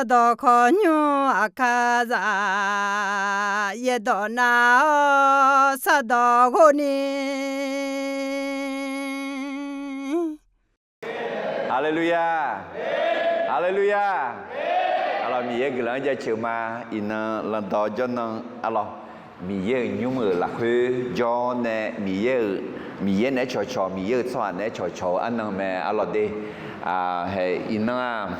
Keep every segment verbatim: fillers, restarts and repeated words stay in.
Sardawq khawqnymr aqkar zaq, yaerdawq nav-awr sardawq ghov ni. Haleluya. Haleluya. Arlawq, Miqyaer guiqlanq-anr jaceuq ma. Iqnan lanqdawq jawrnan arlawq, Miqyaer-euq nymr-euq lafkhoer jawr nae Miqyaer-euq, Miqyaer naeq-aer cawqcawq, Miqyaer-euq tsawrhaq naeq-aer cawqcawq-eu arnan mae arlawq de. Hae iqnan-aq,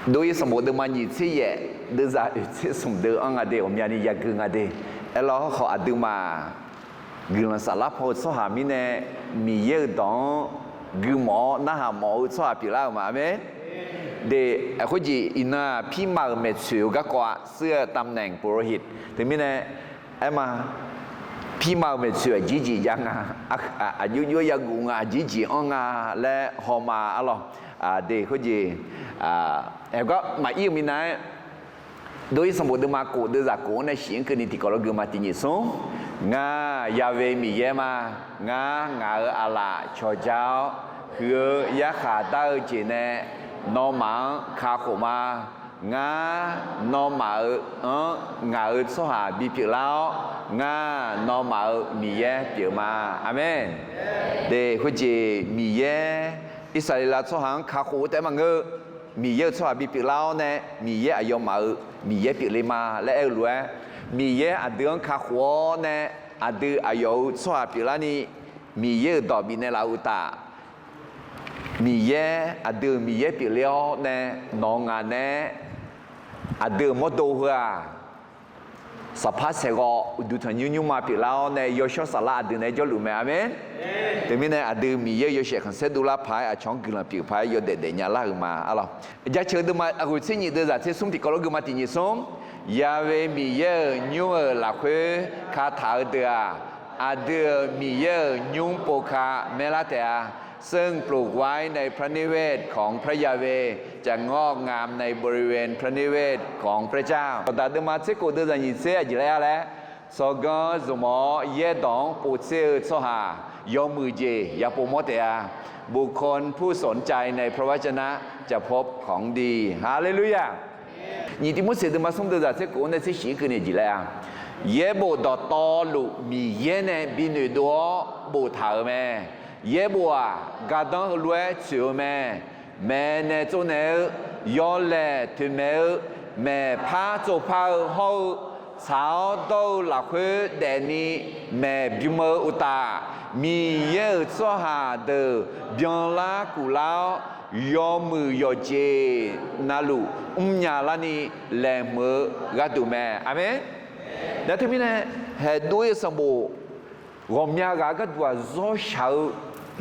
Dov-ir sanqbof deuvma nyiq tser yaef deuvzaq oeq tser smq deuv-anr nga de, ghawqmyani yagui nga de. Aerlawr hawrkhawf aqduimaf guiqlanq saflar paw-eu tsawrhaq mirnae, Miqyaer-euq dawq-anr guimawf-awr narhaq mawf-eu tsawrhaq pyeuflar-euq ma. Aqmeq. De, khoerjeq iqnan-aq, pirma-euq maeqtsoeq-eu garkawv-a, เสื้อตำแหน่ง ปุโรหิต teumirnae, aerma, pirma-euq maeqtsoeq aqjeq jeq jav nga, aqjox jov-aer yaguv nga, aqjeq jeq-anr nga laer hawma arlawq. De, khoerjeq, aergar maqir-eu minav-aer, Dov-ir sanqbof deuvma kof deuvzaq kof-anr nae shif-anr keuvni tiqkawv lof gui ma. Tiq nyiq smr. Ngar Yahweh Miqyaer ma. Ngar ngaq-euq aqlaf cawqja-awr, huiq-eu yarkhaq dar-eu jeq nae nawmaf-anr kakhof ma. Ngar nawmaf-euq anr ngaq-euq tsawrhaq bipyeuf lar-awr, ngar nawmaf-euq Miqyaer pyeuf ma. Aqmeq. De, khoerjeq Miqyaer Irsaqleqlav tsawrhaq-anr kakhof-eu taef maqngeur. Miqyaer-euq tsawrhaq bipyeuf lar-awr nae, Miqyaer aqyawfmaf-euq Miqyaer pyeufle ma laer aer-eu lof-aer, Miqyaer aqdui-anr kakhof-awr nae, aqdui aqyawf-euq tsawrhaq pyeuflarni, Miqyaer-euq dawq bifnaeq laf-eu uqtaf, Miqyaer aqdui-euq Miqyaer pyeufle-awr nae, nawq-eu ngaq nae aqdui-euq mawrdo heu-aq, saqpar saeqghawv uqduq tanqnymr nymrma pyeuflar-awr nae, yawshawr saflar aqdui naeq-aer jawrluf mae. Aqmeq. Teumirnae aqdui Miqyaer-euq yawshaef khanqsaer dovlar paq-aer aqcawq-anr guiqlanq pyeuf paq-aer yawdaef daefnya lar-euq ma arlawq. Jaceuq-eu deuvma ghoeq tser nyiq deuvzaq tser smr tiqkawv lof gui ma. Tiq nyiq smr. Yahweh Miqyaer-euq nymr-euq lafkhoer kataq-eu deuq-aq, aqdui-euq Miqyaer-euq nymr pov ka maerlar taef-a. ซึ่งปลูกไว้ในพระนิเวศของพระยาเวห์ จะงอกงามในบริเวณพระนิเวศของพระเจ้า Dawqdaq deuvma tser kof deuvzaq nyiq tser aqjeq laer-a laer, tsawrganr zmq-awr yaerdawq-anr povtser-eu tsawrhaq yawmuiq jeq yapov mawr taef-a. บุคคลผู้สนใจในพระวจนะจะพบของดี Haleluya. Nyiq Tiqmorseq deuvma smr deuvzaq tser kof-anr nae tser shif-anr keuvni jeq laer-a, yaerbof dawqtawvluf Miqyaer nae binoeq dov-awr boftaq-euq mae. Yaerbof-aq, gardanr heulof-aer tsoeq-eu mae. Maeqnaeq tsovnaeq-eu, yawlaeq toeqmaeq-eu, maeqpar tsovpar-eu hawr-eu, tsaq-awr dawr-eu lafkhoer daefni maeq bym-eu uqtaf, Miqyaer-euq tsawrhaq deuq byanlar kuflar-awr, yawmuiq yawqjeq navluf mrnya larni laeqhmq-eu gharduq mae. Aqmeq. Nar teumirnae, haeqdov-ir-eu sanqbof ghawqmya ghaq-eu gharduq-aq, zawr shaq-eu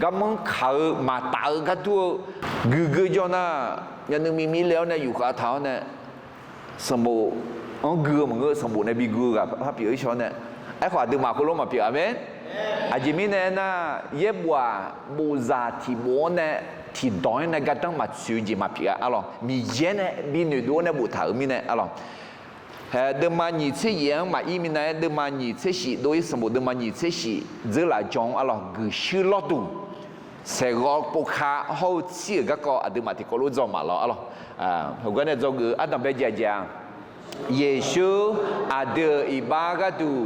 garmanr kaq-eu maqtaf-eu gar dur-eu guiqgeu jawr nar, myavnuiv miqmir le-awr nae yufkhav taq-awr nae sanqbof-anr gui-eu maqngeur, sanqbof nae bi gui-eu ghaq par pyeuf-ir shawr nae, aerkhawf aqduimaf khoerlof maqpyeuf-a mae. Aqjeq mirnae aernar, yaerbof-aq, bofzaq tiqbof-anr nae tiqdawq-anr nae gardanr maqtsoeq-eu jeq maqpyeuf-a arlawq. Miqyaer nae bi noeqdov-awr nae boftaq-euq mirnae arlawq. Haeq deuvma nyiq tser yaef-anr maqir minav-aer, deuvma nyiq tser shif, dov-ir sanqbof deuvma nyiq tser shif dzeurlaf jan-anr arlawq, guiqshuir lawrduq saeqghawv povka hawr-eu tsir-euq garkawv aqduimaf tiqkawv lof dzaw maqlawr arlawq. Heugar nae dzawgeuf-eu ardanq bae jaeq jaeq-a. Yeqsur aqdui-euq iqbax gharduq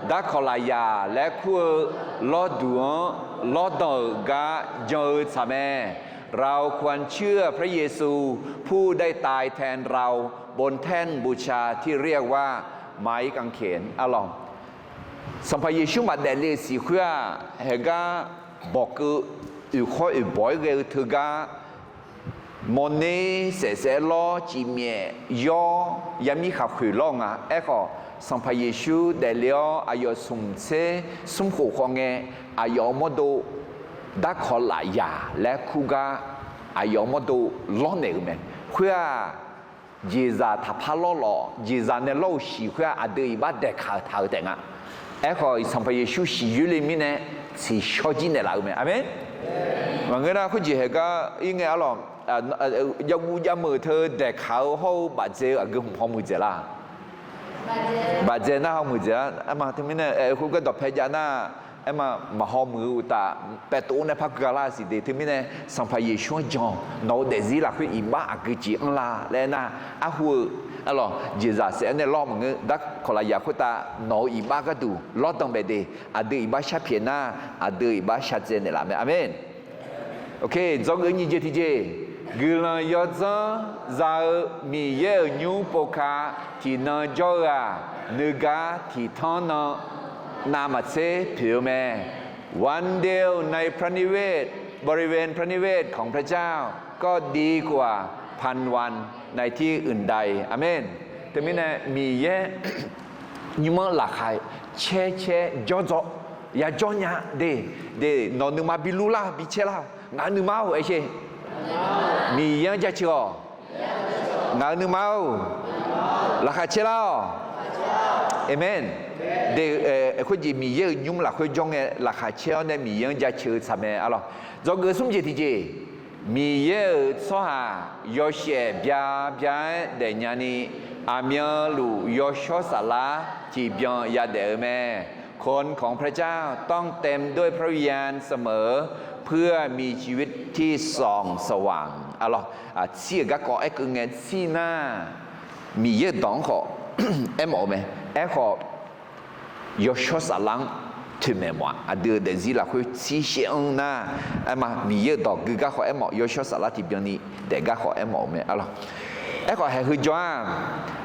darkawq lafyaq laer kur-eu lawrduq-anr lawrdanq-euq gar jan-eu tsaq mae. เราควรเชื่อพระเยซู ผู้ได้ตายแทนเราบนแท่นบูชาที่เรียกว่าไม้กางเขน arlawq. Sanqpaq Yeqsur maqdaef le-euq siq khoer-aq, haeqgar bawqkeuv oeqkhawr oeqbawq-aer ghae-eu teugar mawrner saef saef-aer lawr, cifmyaef yawr, yamir khaqkhoeq lawr-eu nga. Aerkhawf, Sanqpaq Yeqsur daefle-awr aqyawf smq tser smr khof khawf ngae, aqyawf-euq mawrdo darkawq lafyaq laer kur gar aqyawf-euq mawrdo lawrnaeq-euq mae. Khoer-aq, jeqzaq taqpar lawr lawq, jeqzaq nae lawr-euq siq khoer-aq, aqdui iqbax daeqkaq-eu taq-eu taef nga. Aerkhawf, Sanqpaq Yeqsur siqyoer le mirnae tsiqshawr jir naeqlaf-eu mae. Aqmeq. Maqngeur nar, khoerjeq haeqgar ir ngae arlawq, javguv javmeuq teu daeqkaq-eu hawr-eu bafdzae-eu aqgeu hmq haw muiqdzaeq lar? Bafdzae nar haw muiqdzaeq lar. Arma teumirnae aer-eu khoergar dawqpae jav nar, Aerma maqhaw muiq-eu uqtaf, paev tov nae par gui-a lar siq de. Teumirnae Sanqpaq Yeqsur-anr jan, nawq-eu daefzir lafkhoer iqbax aqgeu jeq anrlar laer aernar, arhu-eu, arlawq, jeqzaq saef-aer nae lawr maqngeur. Darkawq lafyaq khoertav nawq-eu iqbax gharduq lawrdan baef de. Aqdui iqbax shar pyaeq nar, aqdui iqbax shar tsaev naeqlaf mae. Aqmeq. Ok, dzawgeuf nyiq jeq tiqjeq, guiqlanq yawdzanr za-eu Miqyaer-euq nymr pov ka tiqnan jawr-eu-aq, nuigar tiqtanr nan navmaqtser poeq-eu mae. วันเดียวในพระนิเวศ บริเวณพระนิเวศของพระเจ้า ก็ดีกว่าพันวันในที่อื่นใด Aqmeq. Teumirnae Miqyaer nymr-anr laqkhaq caer caer jawr dzaw, yajawr nya de. De, nawq nuima bi lur lar-awq, bi caer lar-awq. Ngaq-euq nuima-or, aersher. Miqyaer-anr jaceuq-awq. Ngaq-euq nuima-or, laqkhaq caer lar-awq. Aqmeq. De, khoerjeq Miqyaer-euq nymr lafkhoer jawr ngae, laqkhaq caer-awr nae Miqyaer-anr jaceuq-eu tsaq mae, arlawq. Dzawgeuf smr jeq tiqjeq, Miqyaer-euq tsawrhaq yawshaef bya bya-aer daefnya ni, aqmyanluf yawshawr saflar tiqbyan yadaef-eu mae. คนของพระเจ้าต้องเต็มด้วยพระวิญญาณเสมอ เพื่อมีชีวิตที่ส่องสว่าง Arlawq, tsir-euq garkawv aerkeuv ngae tsir nar, Miqyaer-euq dawq-anr khawf aermawf-eu mae. Aerkhawf, yawshawr saflar-anr toeqmaeq mawf-aq, aqdui-euq daefzir lafkhoer tsir shaev-anr nar, aerma Miqyaer-euq dawq gui gar khawf aermawf, yawshawr saflar tiqbyan ni daef gar khawf aermawf-eu mae, arlawq. Aerkhawf, haeq heu jawr-aq,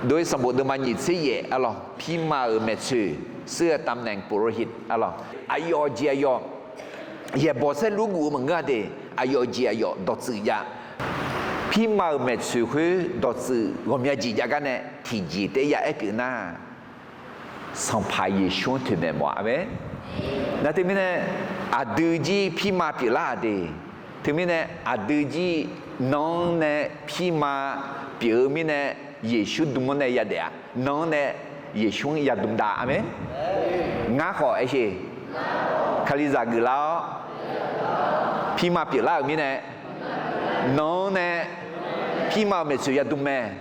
Dov-ir sanqbof deuvma nyiq tser yaef, arlawq, pirma-euq maeqtsoeq, เสื้อตำแหน่งปุโรหิต arlawq. Aqyawf jeq aqyawf, yaeqbawq saerlu guf-eu maqngeur-a de, aqyawf jeq aqyawf dawqtsuif jav. Pirma-euq maeqtsoeq khoer dawqtsuif ghawqmya jeq jav gar nae tiqjeq taef-aer ya aer pyeuf nar, Sanqpaq Yeqsur-anr toeqmaeq mawf-a mae. Nar teumirnae, aqdui jir pirma pyeuflar-aq de. Teumirnae aqdui jir nan-anr nae pirma pyeuf-eu mirnae, Yeqsur dm-anr nae yadaef-a. Nan-anr nae Yeqsur-anr yadm dav-a mae. Ngar khawf aersher, Kalizaq geuflar-awr, pirma pyeuflar-euq mirnae, nan-anr nae pirma-euq maeqtsoeq yadm mae.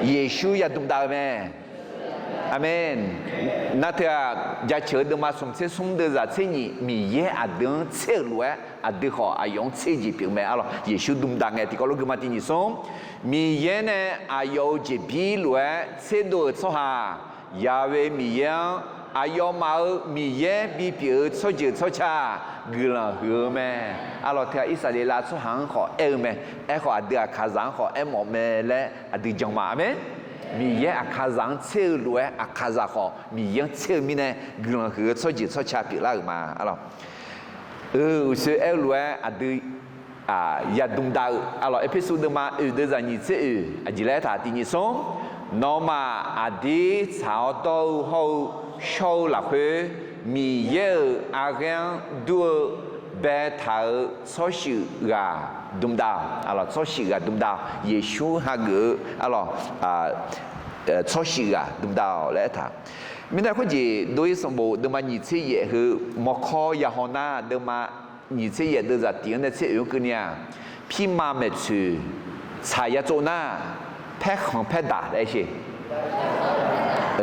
Yeqsur yadm dav-eu mae. Aqmeq. Nar teu-aq, jaceuq-eu deuvma smq tser smr deuvzaq tser nyiq, Miqyaer aqdui-anr tser-euq lof-aer aqdui khawf aqyawf-anr tser jeq pyeuf mae, arlawq. Yeqsur dm dav ngae tiqkawv lof gui ma tiq nyiq smr, Miqyaer nae aqyawf-euq jeqbir lof-aer tserdov-euq tsawrhaq, Yaqve Miqyaer-anr aqyawfmaf-euq Miqyaer bipyeuf-eu tsawrjeuq tsawrca guiqlanq huiq-eu mae. Arlawq, teu-aq Irsaqleqlav tsawrhaq-anr khawf aer-eu mae. Aerkhawf, aqdui aqkaqzaq-anr khawf aermawf mae laer aqdui jan ma. Aqmeq. Miqyaer aqkaqzaq-anr tser-eu lof-aer aqkaqzaq khawf Miqyaer-anr tser-eu mirnae guiqlanq huiq-eu tsawrjeuq tsawrca pyeuflar-euq ma, arlawq. Uqshoe aer-eu lof-aer aqdui yadm dav-eu, arlawq, Erpersu deuvma oeq deuvzaq nyiq tser oeq aqjeq laer aertaq tiq nyiq smr, nawmaf aqdir tsaq-awr dawr-eu hawr-eu shawr-eu lafkhoer, Miqyaer-euq arghaer-anr dur-eu baetaq-euq tsawrshuif ghaq dm dav-awq, arlawq, tsawrshuif ghaq dm dav-awq. Yeqsur hageuf-eu, arlawq, tsawrshuif ghaq dm dav-awq laer aertaq. Mirnae khoerjeq Dov-ir sanqbof deuvma nyiq tser yaef heu mawrkawr yahaw nar, deuvma nyiq tser yaef deuvzaq tiq-anr nae tser oeq-anr keuvni-aq, pirma maeqtsoeq tsaq ya tsov nar, paerkhanq paerdaq laer aersher.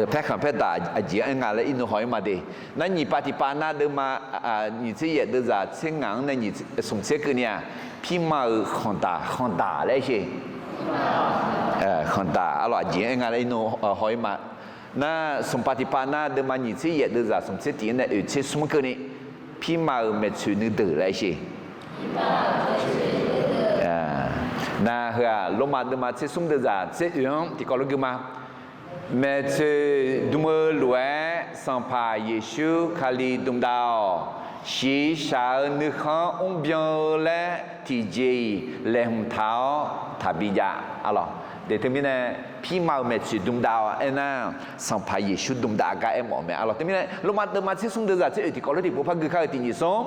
Paerkhanq paerdaq aqjeq-anr aer nga laer irnu haw-ir ma de. Nar nyiq pav tiq pav nar deuvma nyiq tser yaef deuvzaq tser ngaq-anr nae smq tser keuvni-aq, pirma-euq khanqdaq khanqdaq laer aersher. Khanqdaq, arlawq, aqjeq-anr aer nga laer irnu haw-ir ma. Nar smq pav tiq pav nar deuvma nyiq tser yaef deuvzaq smq tser tiq-anr nae oeq tser smr keuvni, pirma-euq maeqtsoeq nuideuq laer aersher. Nar heu-aq, Lormav deuvma tser smr deuvzaq tser oeq-anr tiqkawv lof gui ma. Maeqtsoeq dm-eu lof-aer Sanqpaq Yeqsur Kali dm dav-awq. Shiqshaq-eu nuikhanr mrbyan-eu laer tiqjeq-iq laeqhmq taq-awr taqbi jav, arlawq. De teumirnae, pirma-euq maeqtsoeq dm dav-awq aernar, Sanqpaq Yeqsur dm dav gar aermawf-eu mae, arlawq. Teumirnae, Lormav deuvma tser smr deuvzaq tser oeq tiqkawv lof tiqpov par gui kar-eu tiq nyiq smr,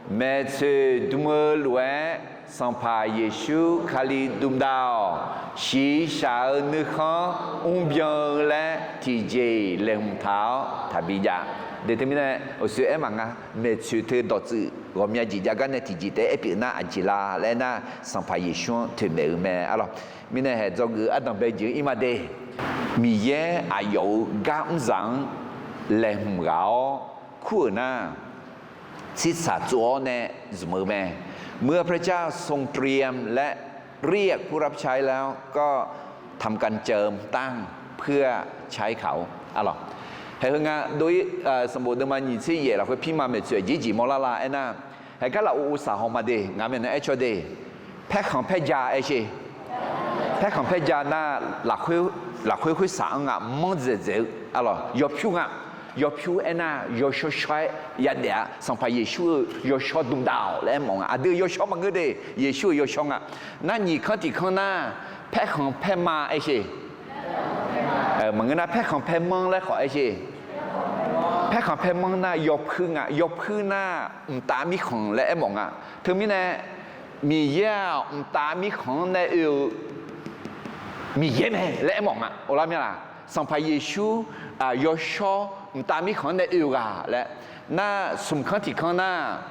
maeqtsoeq dm-eu lof-aer Sanqpaq Yeqsur Kali dm dav-awq. Shiqshaq-eu nuikhanr mrbyan-eu laer tiqjeq-iq laeqhmq taq-awr taqbi jav. De teumirnae, uqshoe aer maqnga, maeqtsoeq teu dawqtsuif ghawqmya jeq jav gar nae tiqjeq taef-aer aer pyeuf nar aqjeq la laer aernar, Sanqpaq Yeqsur-anr toeqmaeq-eu mae, arlawq. Mirnae haeq dzawgeuf ardanq bae jeq-eu ir ma de. Miqyaer aqyawf-euq gar mrzaq-anr laeqhmq ghaq-awr kur-euq nar, tsersaq tsov-awr nae zmq-eu mae. เมื่อพระเจ้าทรงเตรียมและเรียกผู้รับใช้แล้วก็ทำการเจิมตั้งเพื่อใช้เขา Arlawq, haeq heu nga dov-ir, sanqbof deuvma nyiq tser yaef lafkhoer pirma maeqtsoeq jeq jeq mawrlar la aernar, haeq gar lafov uvsaq haw ma de, ngaq maeqnan aercaw de, paerkhanq paerja aer sher. Paerkhanq paerja nar, lafkhoer khoersaq-anr nga manr dzaeqdzaeq-eu, arlawq, yawpyur nga. Yawpyur aernar, yawshawr shawr-aer yadaef-a. Sanqpaq Yeqsur-euq yawshawr dmqdav-awq laer aermawf nga. Aqdui-euq yawshawr maqngeur de, Yeqsur-euq yawshawr nga. Nar nyiq kanr tiq kanr nar, paerkhanq paerma aer sher. Maqngeur nar, paerkhanq paermanr laer khawf aer sher. Paerkhanq paermanr nar yawpuir nga. Yawpuir nar, mqtav mirkhanq laer aermawf nga. Teumirnae, Miqyaer-aq, mqtav mirkhanq-anr nae oe-eu Miqyaer mae laer aermawf nga. Uvlar mir-a laq? Sanqpaq Yeqsur yawshawr mqtav mirkhanq-anr nae oe-eu ghaq laer. Nar smq kanr tiq kanr nar,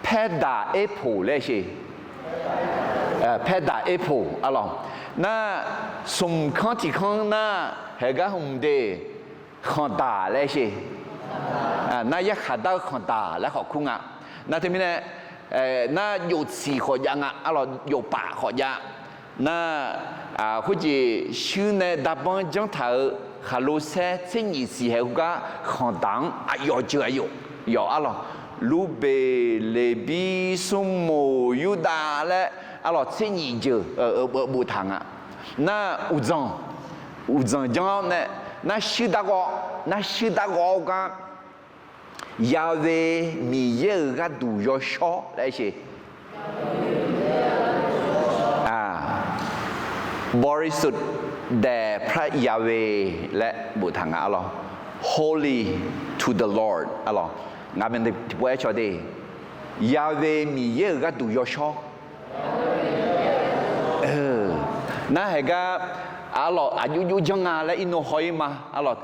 paerdaq erpoq laer sher. Paerdaq erpoq, arlawq. Nar smq kanr tiq kanr nar, haeq gar hmq de, khanqdaq laer sher. Nar yarkhaq dar-eu khanqdaq laer khawf kur nga. Nar teumirnae, nar joftsiq khawf jav nga, arlawq, jofpaf khawf jav. Nar khoerjeq shuir nae darbanr janr taq-euq khaqlo saer tser nyif siq haeq heugar khanqdaq-anr aqyawf jeuq aqyawf yawf, arlawq, Lurbeq, Leqbir, Smrmuq, Yurdav laer, arlawq, tser nyif jeuq boftaq nga. Nar uqdzanq, uqdzanq janr-awr nae, nar shuir darghawv, nar shuir darghawv-awr gar, Ya'we Miqyaer-euq gharduq yawshawr laer sher. Borisut daeq pra Ya'we laer boftaq nga, arlawq. Holy to the Lord, arlawq. Ngaq maeqnan tiqpov aercaw de, Ya'we Miqyaer-euq gharduq yawshawr. Nar haeq gar, arlawq, aqjox jox janr nga laer irnov haw-ir ma. Arlawq,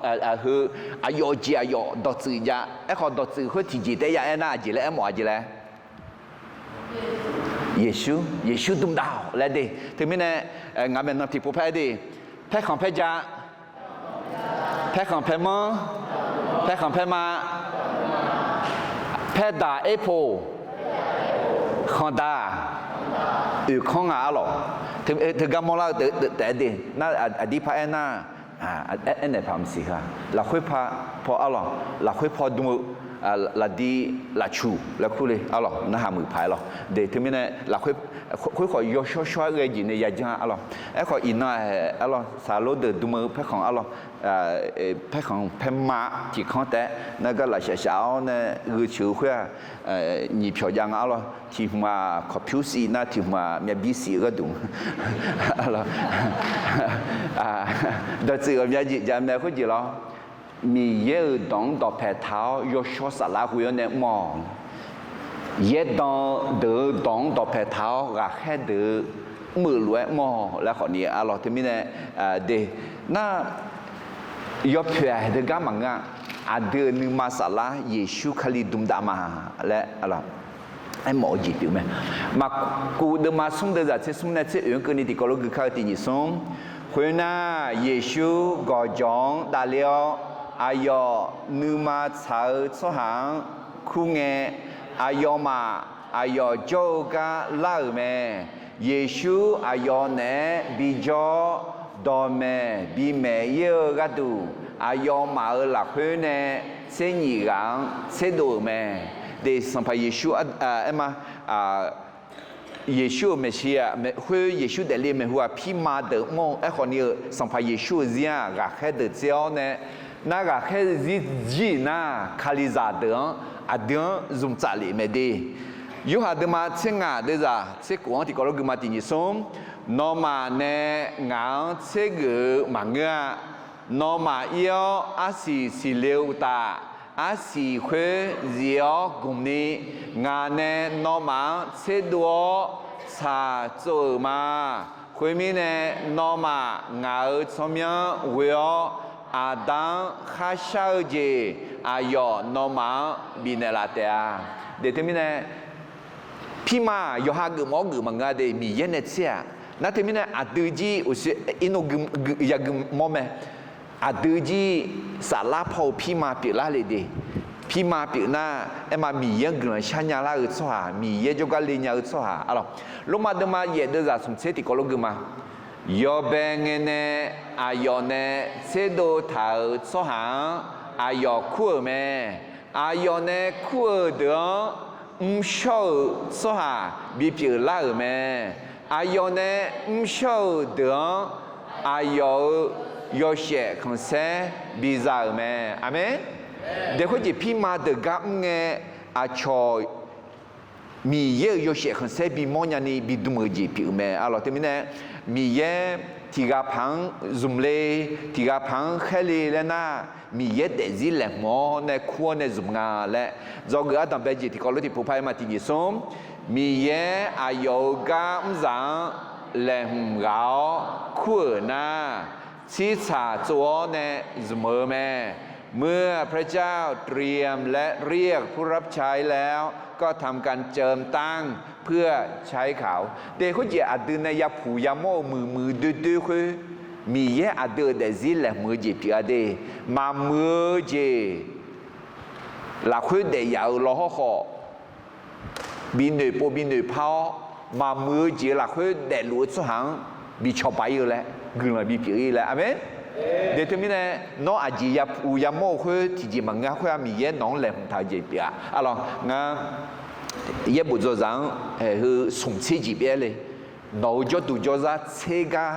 heu aqyawf jeq aqyawf dawqtsuif jav. Aerkhawf, dawqtsuif khoer tiqjeq taef ya aernar, aqjeq laer aermawf-a jeq laer, Yeqsur, Yeqsur dmqdav-awq laer de. Teumirnae, ngaq maeqnan tiqpov paer de, paerkhanq paerja, paerkhanq paermanr, paerkhanq paerma, paerdaq erpoq, khanqdaq oeqkanr nga, arlawq. Teugar mawrlar-eu taef-aer de nar, aqdir par aernar, aernaeq paq maqsiq ha. Lafkhoer pa paw, arlawq, lafkhoer paw dm-eu, lafdi lafcuq laer kur le, arlawq, narhaq muiq paq-aer lawr de. Teumirnae lafkhoer, khoerkhawf yawshawr shawr-aer ghae jeq nae yajanr-a, arlawq. Aerkhawf iqnan-aq, arlawq, saqlor deuq dm-eu paerkhanq, arlawq, paerkhanq paerma tiqkanr taef-aer nar gar lafshaq shaq-awr nae gheuteuq-eu khoer-aq, nyiq pyawq jav nga, arlawq. Tiq hmq-aq, kawqpyur siq nar, tiq hmq-aq, myavbir siq-eu gharduq, dawqtsuif ghawqmya jeq jav mae khoerjeq lawr. Miqyaer-euq dawq-anr dawqpae taq-awr yawshawr saflar ghoe-awr nae mr-awq. Yaerdan deuq-eu dawq-anr dawqpae taq-awr ghaqkhaer deuq-eu mr-euq lof-aer mr-awq laer khawf ni, arlawq, teumirnae de. Nar yawpoeq-aq, haeq deuq gar maqngeur-a. Aqdui-euq nuima saflar Yeqsur Kali dmqdav ma laer, arlawq, aermawf-eu jeq pyeuf mae. Maqkuv deuvma smr deuvzaq tser smr nae tser oeq-anr keuvni tiqkawv lof gui kar-eu tiq nyiq smr. Khoernar, Yeqsur gawqjawq-anr davler-awr, aqyawf nuima tsaq-eu tsawrhaq-anr kur ngae, aqyawfmaf aqyawf jawr-eu gar lar-euq mae. Yeqsur aqyawf naeq-aer bijawr-awr, dawqmaeq bimaeq-ir-eu gharduq, aqyawfmaf-euq lafkhoer nae tser nyif ghaq-anr tserdov-euq mae. De, Sanqpaq Yeqsur aer ma, Yeqsur-euq maeqshi-aq, khoer Yeqsur daefle maeqhu-aq, pirma deuq mr-eu aerkhawf ni-euq Sanqpaq Yeqsur-euq zir-aq, ghaqkhaer deuq tser-awr nae, nar ghaqkhaer zir jir-iq nar, Kalizaq deuq-anr aqdui-anr zmqtsaf lef mae de. Yorhaq deuvma tser ngaq deuvzaq tser kof-anr tiqkawv lof gui ma tiq nyiq smr. Nawmaf nae ngaq-anr tsergeuf-eu maqngeur-a. Nawmaf ir-awr arsiq siqle-eu uqtaf, arsiq khoer zif-awr gmq ni, ngaq nae nawmaf-anr tserdov-awr tsaq tsov-euq ma. Khoermirnae, nawmaf ngaq-euq tsawrmyanr ghoe-awr, Aqda-anr kharshar-eu jeq aqyawf nawmaf-anr bifnaeq laf taef-a. De teumirnae, pirma yawqha geufmawf-awr geuf maqngeur-a de, Miqyaer nae tser-aq. Nar teumirnae aqdui jir uqshoe irnov yagui mawr mae. Aqdui jir saflar paw-eu pirma pyeuflar le de. Pirma pyeuf nar, aerma Miqyaer-anr guiqlanq sharnya lar-eu tsawrhaq, Miqyaer jawrgar le nya-eu tsawrhaq, arlawq. Lormav deuvma yaef deuvzaq smq tser tiqkawv lof gui ma. Yawbae ngae nae aqyawf nae tserdov taq-euq tsawrhaq-anr aqyawf kur-euq mae. Aqyawf nae kur-euq deuq-anr mrshawr-euq tsawrhaq bipyeuf lar-euq mae. Aqyawf nae mrshawr-euq deuq-anr aqyawf-euq yawshaef khanqsaer biza-euq mae. Aqmeq. Daeqkhoer jeq pirma deuq gar mr ngae, aqcawq Miqyaer-euq yawshaef khanqsaer bimawr nyani bidm-euq jeq pyeuf-eu mae, arlawq. Teumirnae, Miqyaer tiq ghaq paq-anr zmq le, tiq ghaq paq-anr khaer le laer nar, Miqyaer daefzir laeqhmq-awr nae kur-awr nae zmq nga laer, dzawgeuf ardanq bae jeq tiqkawv lof tiqpov par-aer ma tiqjeq smr. Miqyaer aqyawf-euq gar mrzaq-anr laeqhmq ghaq-awr kur-euq nar, tsirtsaq tsov-awr nae zmq-eu mae. เมื่อพระเจ้าเตรียมและเรียกผู้รับใช้แล้ว ก็ทำการเจิมตั้งเพื่อใช้เขา Daeqkhoer jeq aqdui nae yapuq yamawr-eu muiqmuiq doerdoer khoer, Miqyaer aqdui-euq daefzir laeqhmq-eu jeq pyeuf-a de. Maqmuiq-eu jeq lafkhoer daef yaf-euq lawhawr khawf, binoeq pov binoeq par-awr, maqmuiq-eu jeq-eu lafkhoer daefluf-eu tsawrhaq-anr bi cawba ir-eu laer, guiqlanq bipyeuf ir laer. Aqmeq. Daeqteumirnae, nawr aqjeq yapuq yamawr-eu khoer tiqjeq maqngeur-a. Khoer-aq, Miqyaer nawq-anr laeqhmq taq-eu jeq pyeuf-a, arlawq. Ngar yaerbof dzawzaq-anr heu smq tser jeq pyeuf-aer le. Nawq-euq jawrduq jawrzar tser gar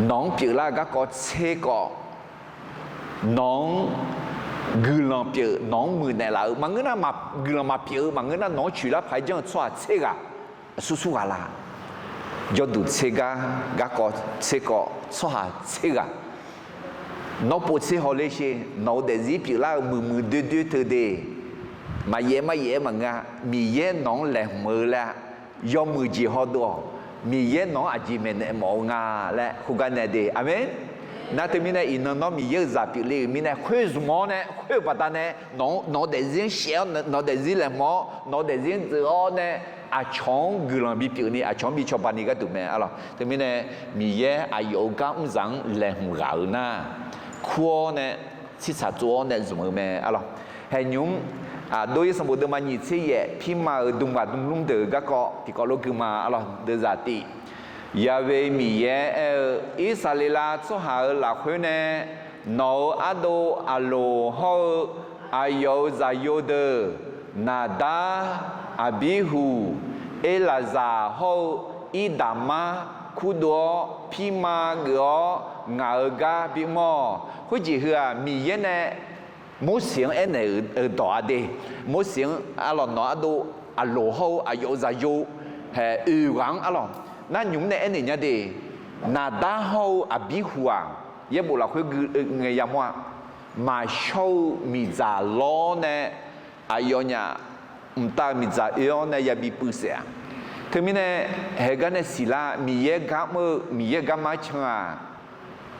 nawq-anr pyeuflar-eu garkawv tser kawv, nawq-anr guiqlanq pyeuf, nawq-anr muiqnaeq laf-eu maqngeur nar, guiqlanq maqpyeuf-eu maqngeur nar, nawq-anr coeqlar paq-aer janr-eu tsawrhaq tser ghaq, aqsur sur ghaq la. Jawrduq tser gar, garkawv tser kawv, tsawrhaq tser ghaq, nawr pov tser hawler sher. Nawq-euq daefzir pyeuflar-eu muiqmuiq doerdoer teu de. Maqyaef maqyaef-aer maqngeur-a. Miqyaer nawq-anr laeqhmq-eu laer-a, yawmuiq jeq hawdov-awq. Miqyaer nawq-anr aqjeq maeqnaeq mawf-eu nga laer khoergar nae de. Aqmeq. Nar teumirnae iqnan nawr Miqyaer-euq zaq pyeufle-euq mirnae khoer zmq-awr nae, khoer-euq baqdanae nawq-euq daefzir-anr shaef-awr, nawq-euq daefzir laeqhmq-awr, nawq-euq daefzir-anr dzeuv-awr nae, aqcawq-anr guiqlanq bipyeuf ni, aqcawq-anr bi cawba ni gharduq mae, arlawq. Teumirnae, Miqyaer aqyawf-euq gar mrzaq-anr laeqhmq ghaq-euq nar, kur-awr nae, tsirtsaq tsov-awr nae zmq-eu mae, arlawq. Haeqnymr, aqdov-ir sanqbof deuvma nyiq tser yaef, pirma-euq dmghaq dmlmr deuq-euq garkawv tiqkawv lof gui ma, arlawq. Deuvzaq tiv, Yaqve Miqyaer aer-eu, Irsaqleqlav tsawrhaq-euq lafkhoer nae nawq-euq ardov Aqloq hawr-eu aqyawf-euq zaqyo deuq, Naqdar, Aqbirhuq, Erlaqzaq hawr-eu Irdaqmar kurdov-awr, pirma geuf-awr ngaq-euq gar bimr-awq. Khoerjeq heu-aq, Miqyaer nae Morseq-anr aernaeq-euq dawq-a de. Morseq-anr, arlawq, nawq ardov Aqloq hawr-eu aqyawf-euq zaqyo, haeq, oeq ghaq-anr, arlawq, nar nymq-mr nae aernaeq nya de. Naqdar hawr-eu Aqbirhuq-aq, yaerbof lafkhoer gui ngae yamawr-a. Maqshawr-eu miqdzaq lawr nae aqyawfnyaf mqtav-eu miqdzaq oe-awr nae yabi puiv saef-a. Teumirnae, haeq gar nae siqlar, Miqyaer gar mr-eu, Miqyaer garma-aer can-aq,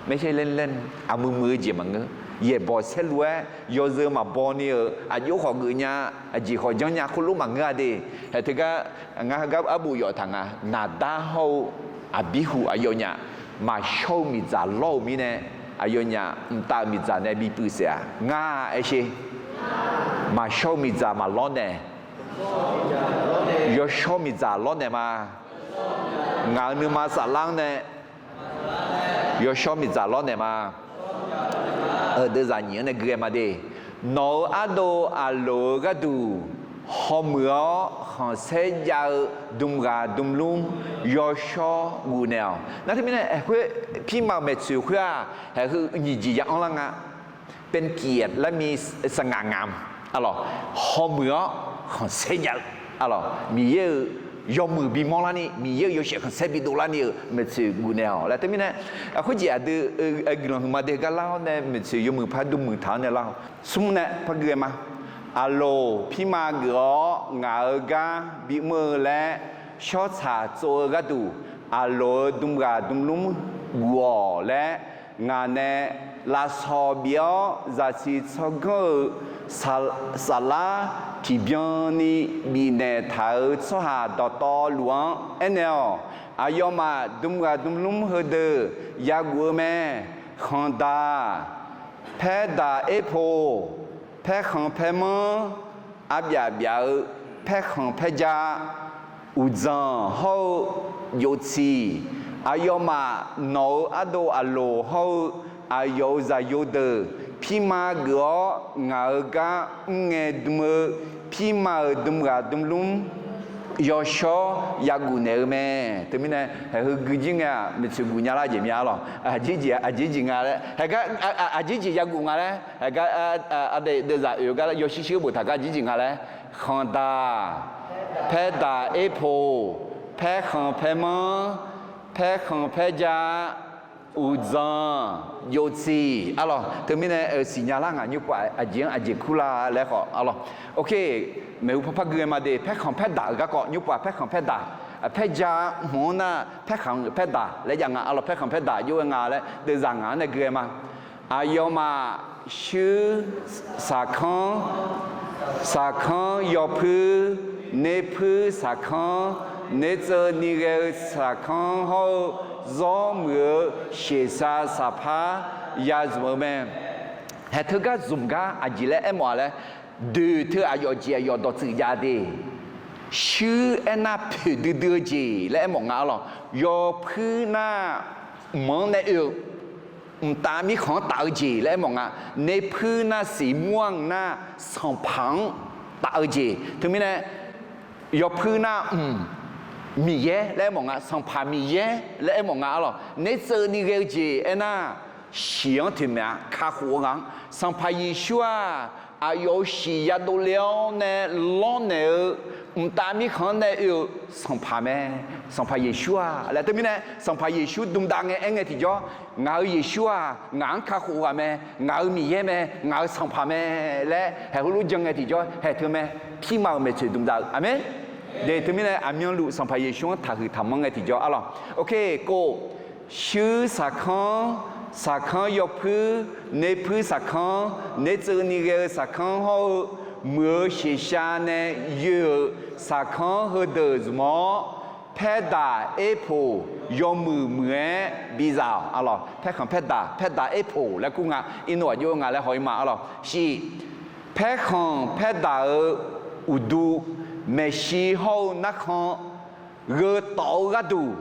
maershaer laer laer, aqmuiq muiq-eu jeq maqngeur. Yaeqbawq saerlu-aer yawzeu maqbaw ni-euq, aqjox khawf geuf nya, aqjeq khawf janrnya khoerlof maqngeur-a de. Haeq teugar, ngar heugar arbof yawf taq nga. Naqdar hawr-eu Aqbirhuq aqyawfnyaf maqshawr-eu miqdzaq lawr-euq mirnae, aqyawfnyaf mqtav-eu miqdzaq nae bipuiv saef-a. Ngar aer sher. Maqshawr-eu miqdzaq maqlawr nae, yawshawr miqdzaq lawrnaeq ma. Ngaq-euq nuima saflar-anr nae yawshawr miqdzaq lawrnaeq ma. Deuvzaq nyiq-anr nae gui-aer ma de. Nawq-euq ardov Aqloq-eu gharduq hawmuiq-awr khanqsaer jav-eu dm ghaq dm lmr yawshawr guvnaeq-awq. Nar teumirnae, aerkhoer pirma-euq maeqtsoeq khoer-aq, haeq heu nyiq jeq ya anrlar nga. เป็นเกียรติและมีสง่างาม arlawq, hawmuiq-awr khanqsaer jav-eu, arlawq, Miqyaer-euq yawmuiq bimawr larni, Miqyaer-euq yawshaef khanqsaer bidov larni-euq maeqtsoeq guvnaeq-awq laer teumirnae, khoerjeq aqdui guiqlanq huiqma de gar lar-awr nae maeqtsoeq yawmuiq par dmmuiq taq-awr nae lar-awq. Smr nae par gui-aer ma. Aqloq pirma geuf-awr ngaq-euq gar bimr-eu laer shawr tsaq tsov-eu gharduq, Aqloq-euq dm ghaq dm lmr guv-awq laer, ngaq nae lafsawq bif-awr zaqsiq tsawrganr-euq saflar tiqbyan ni bifnaeq taq-euq tsawrhaq dawqtawvluf-anr aernaeq-awq. Aqyawfmaf dm ghaq dm lmr heudeuq yaguf-eu mae. Khanqdaq Paerdaq erpoq, paerkhanq paermanr, arbyaf byaf-eu, paerkhanq paerja, uqdzanq hawr-eu, joftsiq, aqyawfmaf nawq-euq ardov aqloq hawr-eu, aqyawf-euq zaqyo deuq, pirma geuf-awr ngaq-euq gar mrngae dm-eu, pirma-euq dm ghaq dm lmr, yawshawr yaguf naeq-eu mae. Teumirnae haeq heu gui jir ngae-aq maeqtsoeq guf nya lar jeq mya-a lawq. Aqjeq jeq, aqjeq jeq nga laer haeq gar, aqjeq jeq yaguf nga laer haeq gar, aqdui deuvzaq oeq-eu gar laer yawshir shir-eu boftaq gar aqjeq jeq nga laer, khanqdaq, paerdaq erpoq, paerkhanq paermanr, paerkhanq paerja, uqdzanq, joftsiq, a lawq. Teumirnae siqnya lar ngaq nymrpov aqjeq-anr aqjeq kur la laer khawf, a lawq. Ok, maeqhu parpar gui ghae ma de, paerkhanq paerdaq-euq garkawv nymrpov-aq paerkhanq paerdaq, paerja hmq-anr nar paerkhanq paerdaq laer jav nga, a lawq. Paerkhanq paerdaq jov-aer nga laer deuvzaq ngaq-anr nae gui ghae ma. Aqyawfmaf shuir saqkanr, saqkanr yawpuir, nerpuir saqkanr, nertseuv ni ghae-eu saqkanr hawr-eu, zawr muiq-eu sheqshav saqpar ya zmq-eu mae. Haeq teugar zmq gar aqjeq laer aermawf-a laer, doeq teu aqyawf jeq aqyawf dawqtsuif jav de. Shuir aernar poeq duidui-eu jeq laer aermawf nga, a lawq. Yawpuir nar mq-anr nae oe-eu mqtav mirkhanq-anr taf-eu jeq laer aermawf nga. Nerpuir nar siqmur-anr nar sanqpaq-anr taf-eu jeq. Teumirnae yawpuir nar mq Miqyaer laer aermawf nga, sanqpaq Miqyaer laer aermawf nga, a lawq. Nertseuv ni ghae-eu jeq aernar, shiq-anr toeqmaeq-a kakhof-eu ghaq-anr Sanqpaq Yeqsur-aq, aqyawf-euq shiq ya dovle-awr nae lawrnaeq-eu mqtav mirkhanq-anr nae oe-eu sanqpaq mae. Sanqpaq Yeqsur-aq laer teumirnae Sanqpaq Yeqsur dmdav ngae aerngae tiqjawr, ngaq-euq Yeqsur-aq ngaq-anr kakhof ghaq mae, ngaq-euq Miqyaer mae, ngaq-euq sanqpaq mae laer haeq heulof jan ngae tiqjawr haeq teu mae. Pirma-euq maeqtsoeq dmdav-eu aqmeq. De teumirnae aqmyanluf Sanqpaq Yeqsur-anr taqhuiq taqmanr ngae tiqjawr, a lawq. Ok, kov. Shuir saqkanr, saqkanr yawpuir, nerpuir saqkanr, nertseuv ni ghae-eu saqkanr hawr-eu, muiq-eu sheqshav nae yoe-euq saqkanr heudeuq zmq-awr, paerdaq erpoq yawmuiq muiq-aer bizaf-awq, a lawq. Paerkhanq paerdaq, paerdaq erpoq laer kur nga. Irnov aqjox-eu nga laer haw-ir ma, a lawq. Shif, paerkhanq paerdaq-euq uqduq, maeqshi hawr-eu narkhan gheutawf-eu gharduq,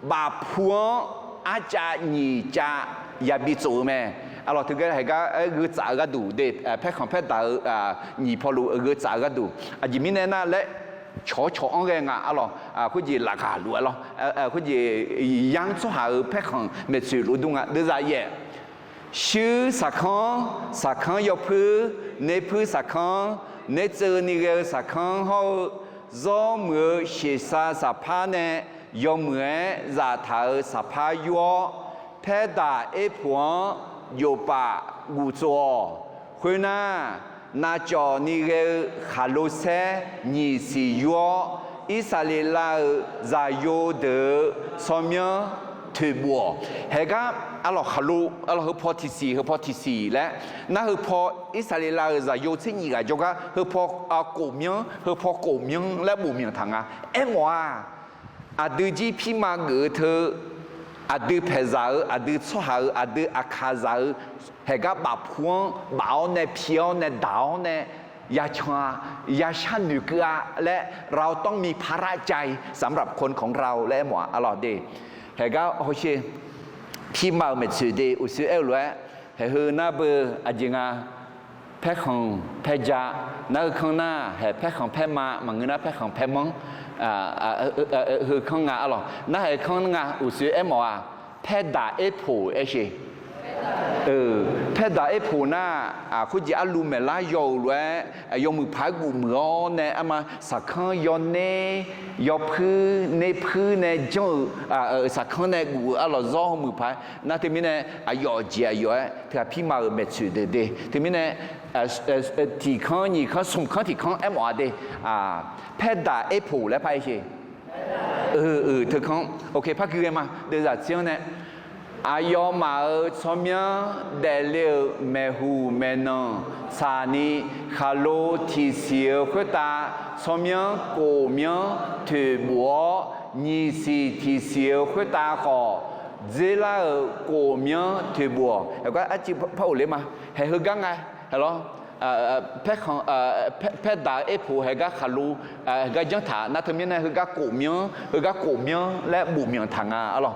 bafpu-anr arcav nyiq cav yabi tsof-eu mae. A lawq, teugar haeq gar aer gheu tsaf-eu gharduq de, paerkhanq paerdaq-euq nyiq pawluf gheu tsaf-eu gharduq. Aqjeq mirnae nar laer cawq-awr cawq-anr ghae nga, a lawq. Khoerjeq lafgaq luf-a lawr. Khoerjeq yar-anr tsawrhaq-euq paerkhanq maeqtsoeq lof dur nga. Deuvzaq yaef, shuir saqkanr, saqkanr yawpuir, nerpuir saqkanr, nertseuv ni ghae-eu saqkanr hawr-eu, zawr muiq-eu sheqshav saqpar nae yawmuiq-aer zaftaq-euq saqpar yur-awr, paerdaq erpoq-anr jofpaf guf tsov-awq. Khoernar, navcawv ni ghae-eu khaqlo saer nyiq siq yur-awr, Irsaqleqlav-euq zaqyo deuq-euq tsawrmyanr toeqbof-awq. Haeq gar, a lawq, khaqlo, a lawq, heu paw tiqsiq, heu paw tiqsiq laer, nar heu paw Irsaqleqlav-euq zaqyo tser nyiq ghaq jawrgar heu paw kof myanr, heu paw kof myanr laer bof myanq taq nga. Aermawf-aq, aqdui jir pirma geuf-eu teu, aqdui paeqzaq-eu, aqdui tsawrhaq-euq, aqdui aqkaqzaq-euq, haeq gar bafpu-anr baf-awr nae pi-awr nae daq-awr nae, yacan-a, yashar noeqkeuv-a laer, เราต้องมีพระใจ สำหรับคนของเรา laer aermawf-a, a lawq de. Haeq gar hawsher, pirma-euq maeqtsoeq de uqshoe aer-eu lof-aer, haeq heu nar beu aqjeq nga, paerkhanq paerja, nar heu kanr nar haeq paerkhanq paerma, maqngeur nar paerkhanq paermanr, heu kanr nga, a lawq. Nar haeq kanr nga uqshoe aermawf-aq, paerdaq erpoq aersher. Paerdaq erpoq nar, khoerjeq arlu maeqlar yaw-euq lof-aer, yawmuiq paq-aer guf muiq-awr nae arma saqkanr yawner, yawpuir nerpuir nae janr-euq, saqkanr nae guf-eu arlawq zawr muiq paq-aer nar teumirnae aqyawf jeq aqyawf-aer teughaq pirma-euq maeqtsoeq deuq de. Teumirnae tiq kanr nyiq kanr smq kanr tiq kanr aermawf-a de. Paerdaq erpoq laer par aersher. Teu kanr, ok, par gui ghae ma. Deuvzaq tser-anr nae, aqyawfmaf-euq tsawrmyanr daefle-euq maeqhuq maeqnanq tsaqni, khaqlo tiqsiq-eu khoertav tsawrmyanr kof myanr toeqbof-awr, nyiq siq tiqsiq-eu khoertav khawf, dzer lar-euq kof myanr toeqbof-awq. Haegar arciv par of ler ma. Haeq heugar nga, haeq lawr, paer khanq, paer daq-eu aerpoq haegar khaqlo, haegar janr taq nar teumirnae heugar kof myanr, heugar kof myanr laer bof myanq taq nga arlawq.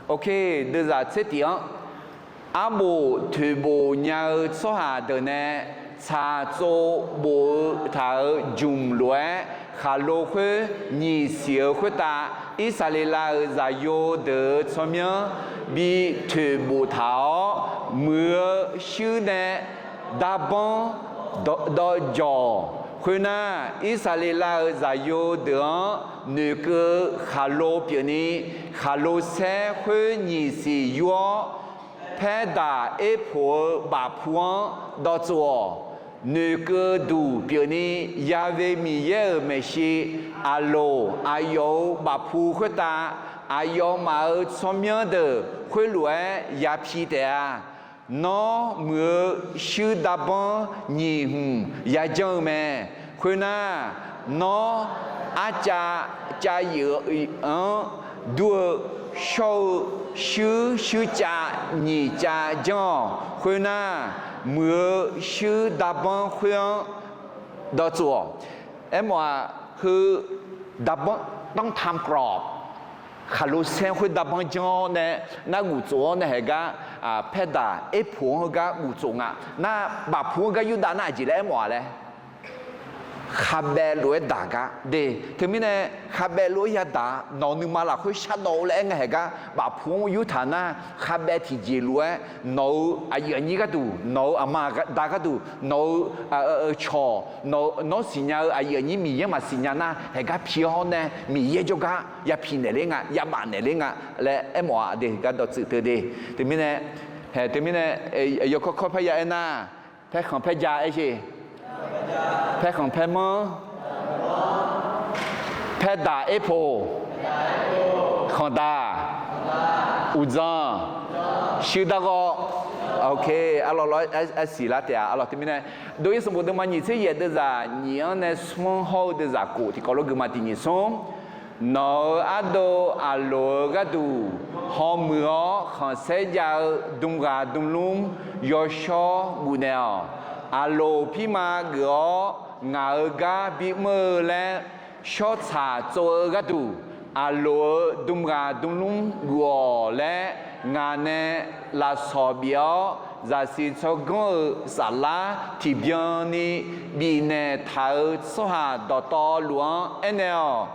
Oke, deuvzaq tser tif-anr, arbof toeqbof nya-eu tsawrhaq deuq nae tsaqtsov bof-eu taq-euq jmq lof-aer, khaqlo khoer nyiq siq-eu khoertav, Irsaqleqlav-euq zaqyo deuq-euq tsawrmyanr bi toeqbof taq-awr, muiq-eu shuir nae darbanr dawvjawq. Khoernar, Irsaqleqlav-euq zaqyo deuq-anr noeqkeuv-eu khaqlo pyeufni, khaqlo saer khoer nyiq siq yur-awr, paerdaq erpoq-eu bafpu-anr dawv tsov-awq. Noeqkeuv duq pyeufni, Ya've Miqyaer-euq maeqshi, Aqloq aqyawf-euq bafpu khoertav, aqyawfmaf-euq tsawrmyanr deuq khoerlof-aer ya pi taef-a. Nawr muiq-eu shuir darbanr nyiq hmq ya janr-eu mae. Khoernar, nawr arcav cav yif-anr dur-eu shawr-eu shuir shuircav nyiq cav janr-awq. Khoernar, muiq-eu shuir darbanr khoer-anr dawv tsov-awq. Aermawf-aq, heu darbanr, ต้องทำกรอบ khaqlo saer khoer darbanr janr-awr nae, nar guf tsof-awr nae haeq gar, paerdaq erpoq-anr heugar guf tsof nga. Nar bafpu-anr gar yurdav nar aqjeq laer aermawf-a laer, khabaev lof-aer daq gar de. Teumirnae khabaev lof-aer yadaq-a, nawq-euq nuima lafkhoer shardawv-eu laer aer ngae haeq gar bafpu-anr yurtaq nar, khabaev tiqjeq lof-aer nawq-euq aqyuif aqnyir gharduq, nawq-euq aqma da gharduq, nawq-euq cawq, nawr siqnya-eu aqyuif aqnyir Miqyaer maqsiqnya nar, haeq gar pi-awr nae Miqyaer jawrgar ya pi naeq ler nga, ya baf naeq ler nga laer aermawf-a de, gar dawv tsuif teu de. Teumirnae, haeq teumirnae, yawkawr kawr paer ya aernar, paerkhanq paerja aer sher. Paerkhanq paermanr, paerdaq erpoq, khanqdaq, uqdzan, shuir darghawv. Oke, arlawr lawr-aer siqlar taef-a. Arlawr teumirnae, Dov-ir sanqbof deuvma nyiq tser yaeq deuvzaq nyiq-anr nae smr-anr hawr-eu deuvzaq kof tiqkawv lof geufma tiq nyiq smr. Nawq-euq ardov Aqloq-eu gharduq hawmuiq-awr khanqsaer jav-eu dmghaq dmlmr yawshawr gufnaeq-awq. Aqloq pirma geuf-awr ngaq-euq gar bimr-eu laer shawrtsaq tsov-eu gharduq, Aqloq-euq dmghaq dmlmr guf-awq laer ngaq nae lafsawq bif-awr, zaqsiq tsawrganr-euq saflar tiqbyan ni bifnaeq taq-euq tsawrhaq dawqtawvluf-anr aernaeq-awq.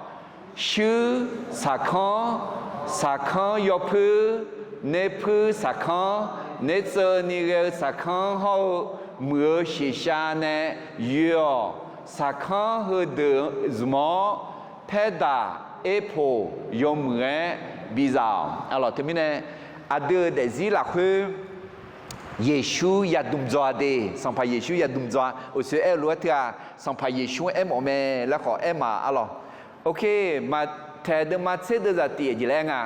Shuir saqkanr, saqkanr yawpuir, nerpuir saqkanr, nertseuv ni ghae-eu saqkanr hawr-eu muiq-eu shiqshav nae yoe-awq. Saqkanr heudeuq zmq-awr, paerdaq erpoq yawmuiq-aer biza-awq. Arlawq teumirnae, aqdui-euq daefzir lafkhoer Yeqsur yadm dzaw-a de, Sanqpaq Yeqsur yadm dzaw-a. Uqsoer aer-eu lof-aer teu-aq, Sanqpaq Yeqsur-anr aermawf mae laer khawf aer ma arlawq. Oke, Maqtaeq deuvma tser deuvzaq tif-eu jeq laer aer nga.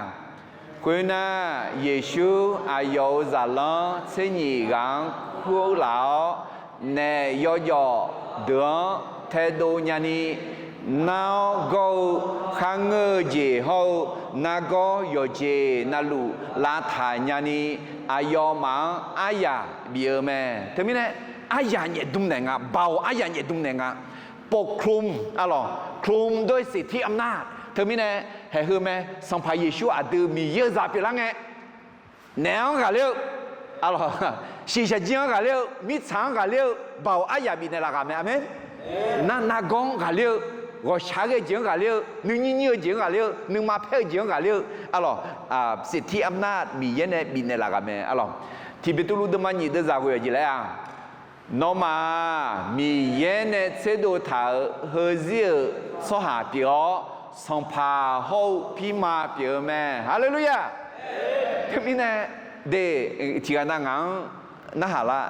Khoernar, Yeqsur aqyawf-euq zaqlanr tser nyif ghaq-anr kur laf-awr, naef yawjawf deuq-anr taedov nyani, nar-awr gawr-eu kharngeur-eu jeq hawr-eu nargawr yawqjeq navluf lavtaq nyani, aqyawfmaf-anr aryaq bif-eu mae. Teumirnae, aryaq nyaef dm naeq nga, baoq aryaq nyaef dm naeq nga. ปกคลุม arlawq, คลุมด้วยสิทธิอำนาจ teumirnae, haeq heu mae, Sanqpaq Yeqsur aqdui Miqyaer-eu zaq pyeuflar ngae, naef-anr ghaqler-eu, arlawq, shiqshaq jir-anr ghaqler-eu, mirtsaq-anr ghaqler-eu, baoq aryaq bifnaeq laf ghaq mae. Aqmeq. Nar nargawr-anr ghaqler-eu, ghawqshaq ghae-eu jeq-anr ghaqler-eu, nuinyir nyir-eu jeq-anr ghaqler-eu, nuima paer-eu jeq-anr ghaqler-eu, arlawq, สิทธิอำนาจ Miqyaer nae bifnaeq laf ghaq mae. Arlawq, Tiqbeqtuvluv deuvma nyiq deuvzaq ghoeq-eu jeq laer-a, nawmaf-aq, Miqyaer nae tserdov taq-euq heuzir-euq tsawrhaq pyeuf-awr, sanqpaq hawr-eu pirma pyeuf-eu mae. Haleluya! Teumirnae, de, tiqghaq nav ngaq-anr narhaq lar,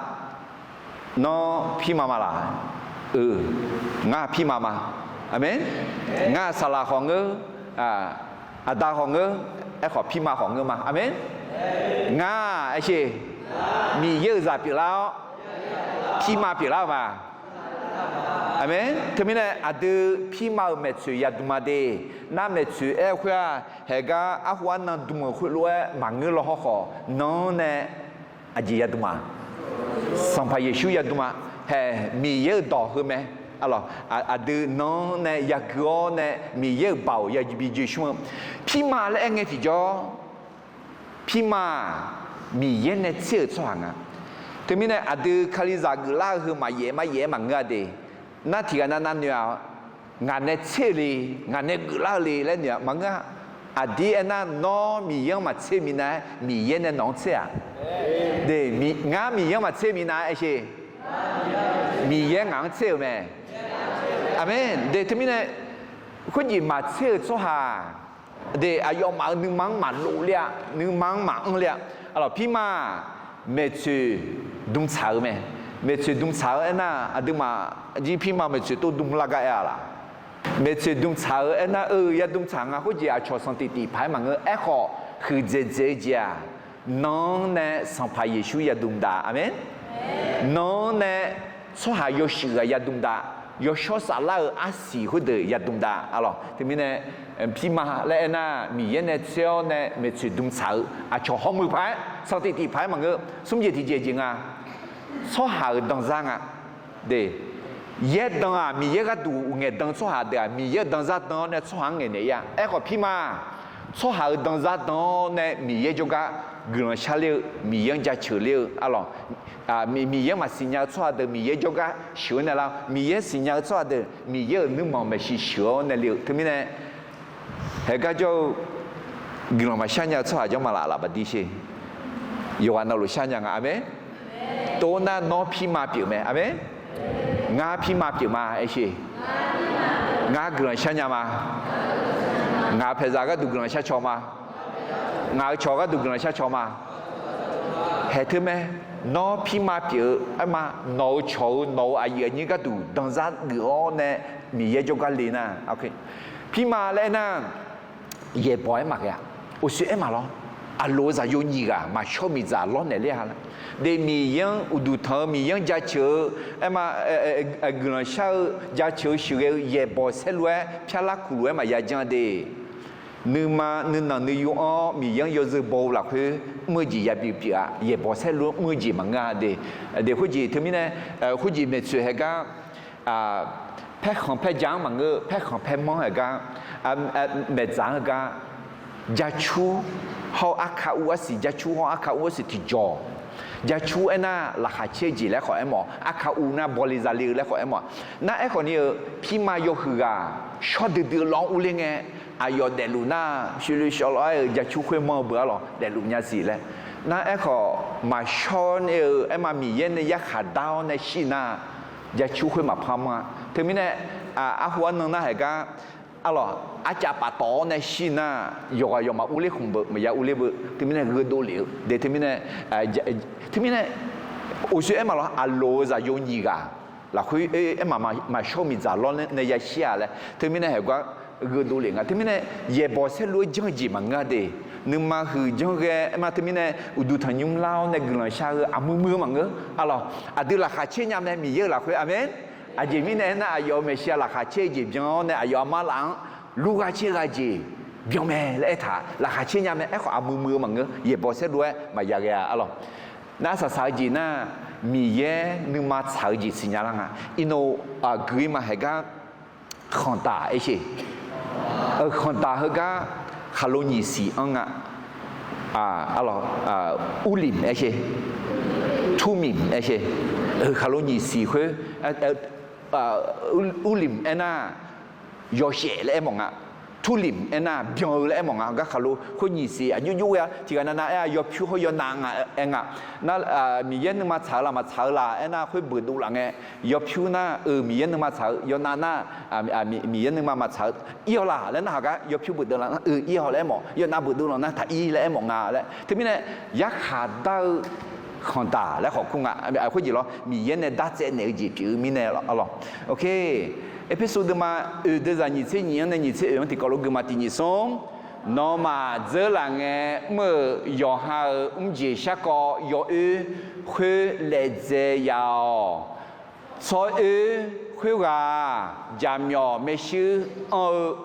nawr pirma ma laq? Ngar pirma ma. Aqmeq. Ngar saqlaq khawf ngeur, aqda khawf ngeur, aerkhawf pirma khawf ngeur ma. Aqmeq. Ngar aer sher, Miqyaer-euq zaq pyeuflar-awr, pirma pyeuflar-eu ma. Aqmeq. Teumirnae aqdui pirma-euq maeqtsoeq yadm-a de. Nar maeqtsoeq aer-eu khoer-aq, haeqgar arhu arnan dm-euq khoerlof-aer maqngeur law hawrkhawf, nan-anr nae aqjeq yadm-aq, Sanqpaq Yeqsur yadm-a. Haeq, Miqyaer-euq dawq heu mae. Aqdui nan-anr nae yagui-awr nae Miqyaer-euq baoq yabi joesmr-eu, pirma laer aer ngae tiqjawr, pirma-aq, Miqyaer nae tser-euq tsawrhaq nga. Teumirnae aqdui Kalizaq geuflar-eu heu maqyaef maryaef-aer maqngeur-a de. Nar tiqghaq navnav noeq-aq, ngaq nae tser-eu le, ngaq nae geuflar-eu le laer noeq-aq maqngeur-a. Aqdir aernar, nawr Miqyaer-anr maqtser minav-aer Miqyaer nae nawq-anr tser-aq de. Ngar Miqyaer-anr maqtser minav-aer aer sher, Miqyaer ngaq-anr tser-euq mae. Aqmeq de. Teumirnae khoerjeq maqtser-euq tsawrhaq de, aqyawfmaf-euq nuima-anr maqdov ler-a, nuima-anr maqanr ler-a. Aqlawq, pirma-aq, maeqtsoeq dm tsaq-eu mae. Maeqtsoeq dm tsaq-eu aernar, aqduimaf jir pirma maeqtsoeq tov dm lar gar aer-a laq? Maeqtsoeq dm tsaq-eu aernar, eu, yadm tsaq nga. Khoerjeq aqcawq sanqtif tif paq-aer maqngeur. Aerkhawf, huiqdzaeq dzaeq-eu jeq-aq, nan-anr nae Sanqpaq Yeqsur yadm dav. Aqmeq. Nan-anr nae tsawrhaq yawshuif ghaq yadm dav. Yawshawr saflar-eu arsiq khoerdeuq yadm dav. Aqlawq, teumirnae pirma laer aernar, Miqyaer nae tser-awr nae maeqtsoeq dm tsaq-eu aqcawq hawmuiq paq-aer, sanqtif tif paq-aer maqngeur. Smr jeq tiqjeq jeq nga, tsawrhaq-euq danzar nga. De, yaerdan-aq, Miqyaer gharduq ngaeqdan tsawrhaq deuq-aq, Miqyaer-euq danzar dan-awr nae tsawrhaq-anr ngaeqnaeq ir-a. Aerkhawf, pirma-aq, tsawrhaq-euq danzar dan-awr nae Miqyaer jawrgar guiqlanq shar ler-eu, Miqyaer-anr jaceuq ler-eu, aqlawq, Miqyaer-anr maqsiq nya-eu tsawrhaq deuq Miqyaer jawrgar sheuq-awr nae lar, Miqyaer siqnya-eu tsawrhaq deuq Miqyaer-euq nuirmanq maeqshi sheuq-awr nae le-eu. Teumirnae haeqgar jawr-eu guiqlanq maqshar nya-eu tsawrhaq jawr ma laf laf baqdir sher. Yawqghaq navluf shar nya nga. Aqmeq. Tov nar nawr pirma pyeuf mae. Aqmeq. Ngar pirma pyeuf ma aer sher. Ngar guiqlanq shar nya ma. Ngaq paeqzaq gharduq guiqlanq shar caw ma. Ngaq-euq cawq gharduq guiqlanq shar caw ma. Haeq teu mae. Nawr pirma pyeuf-eu aer ma, nawq-euq cawq-eu nawq-euq aqyuif aqnyir gharduq danzar geuf-awr nae Miqyaer jawrgar le nar, pirma laer aernar, yaeqbawq aer maqghae-a. Uqshoe aer maqlawr. Aqloq-eu zaqyo nyiq ghaq maqshawr miqdzaq lawrnaeq ler-a laer. De, Miqyaer-anr uqduq tanq-eu, Miqyaer-anr jaceuq-eu aer ma, guiqlanq shar-eu jaceuq-eu sheuqghae-eu yaeqbawq saerlu-aer pyarlar kuqluf-aer maqya janr de. Nuima nuinanq nuiyu-anr Miqyaer-anr yawzeu baw-eu lafkhoer mr-eu jeq yabi pyeuf-a. Yaeqbawq saerlu-anr mr-eu jeq maqngeur-a de. De, khoerjeq teumirnae, khoerjeq maeqtsoeq haeqgar paerkhanq paerja-anr maqngeur, paerkhanq paermanr-anr haeqgar, maeqdzaq-anr haeqgar, jacur hawr-eu arka uv arsiq, jacur hawr-eu arka uv arsiq tiqjawq. Jacur aernar laqkhaq caer-eu jeq laer khawf aermawf, arka uv nar bawle zale-eu laer khawf aermawf. Nar aerkhawf ni-eu, pirma yawhuiq ghaq shawr duidui-eu lawr-anr urler ngae, aqyawf daefluf nar, sheuqloe shawqlawq-aer-euq jacur khoermanr-eu beu arlawq daefluf nya siq laer. Nar aerkhawf, maqshawr nae-eu aer ma, Miqyaer nae yarkhaq dar-awr nae shir nar, jacur khoer maqpar manr-a. Teumirnae, arhu arnan nar haeqgar, arlawq, arcav paftawf-awr nae shir nar, yawqghaq yawqmaf urler khmq beu, maqya urler beu. Teumirnae gheudov lef-eu de. Teumirnae, teumirnae, uqshoe aer maqlawr, aqloq-eu zaqyo nyiq ghaq lafkhoer aer ma, maqshawr-eu miqdzaq lawr nae yashir-a laer. Teumirnae haeqgar gheudov lef nga. Teumirnae yaeqbawq saerlu-aer janr-eu jeq maqngeur-a de. Nuima huiq janr ghae aer ma. Teumirnae uqduq tanqnymr lar-awr nae guiqlanq shar-eu aqmuiq muiq-eu maqngeur. Arlawq, aqdui laqkhaq caer nya mae, Miqyaer-euq lafkhoer. Aqmeq. Aqjeq mirnae aernar, aqyawf-euq maeqshi-aq laqkhaq caer-eu jeq byan-awr nae, aqyawf armar laf-anr lur ghaq caer ghaq jeq byan mae laer aertaq, laqkhaq caer nya mae. Aerkhawf aqmuiq muiq-eu maqngeur. Yaeqbawq saerlu-aer maqya ghae-a arlawq. Nar saqsaq-eu jeq nar, Miqyaer nuima tsaq-eu jeq siqnya lar nga. Iqnan aqgui ma haeqgar, khanqdaq aer sher. Khanqdaq heugar khaqlo nyiq siq anr nga. Arlawq, Urlim aer sher, Turmim aer sher. Khaqlo nyiq siq khoer, Urlim aernar, yawshaef laer aermawf nga. Turlim aernar, byan-eu laer aermawf nga. Gar khaqlo khoer nyiq siq aqjox jox ghae-a. Tiqghaq navnav aer-a, yawpyur hawr yawnav nga aer nga. Nar, Miqyaer nuima tsaq-eu laf maqtsaq-eu laf aernar, khoer beuqdov laf ngae, yawpyur nar-euq Miqyaer nuima tsaq-eu, yawnav nar, Miqyaer nuima maqtsaq-eu, ir-awq laf laer nar, haq gar yawpyur beuqdov laf nar, ir-awq laer aermawf, yawnav beuqdov laf nar, taq ir laer aermawf nga laer. Teumirnae yarkhaq dar-eu khanqdaq laer khawf kur nga. Khoerjeq lawr, Miqyaer nae dartsaev naeq-eu jeq pyeuf-eu mirnae arlawq. Erpersu deuvma oeq deuvzaq nyiq tser nyiq-anr nae nyiq tser oeq-anr tiqkawv lof geufma tiq nyiq smr. Nawmaf dzeurlaf ngae mr-euq yawqha-euq mrjeq sharkawv yawoer khoer laevdzae ya-awq. Tsawroer khoerghaq-aq, jaqmyawf maershuir anr-eu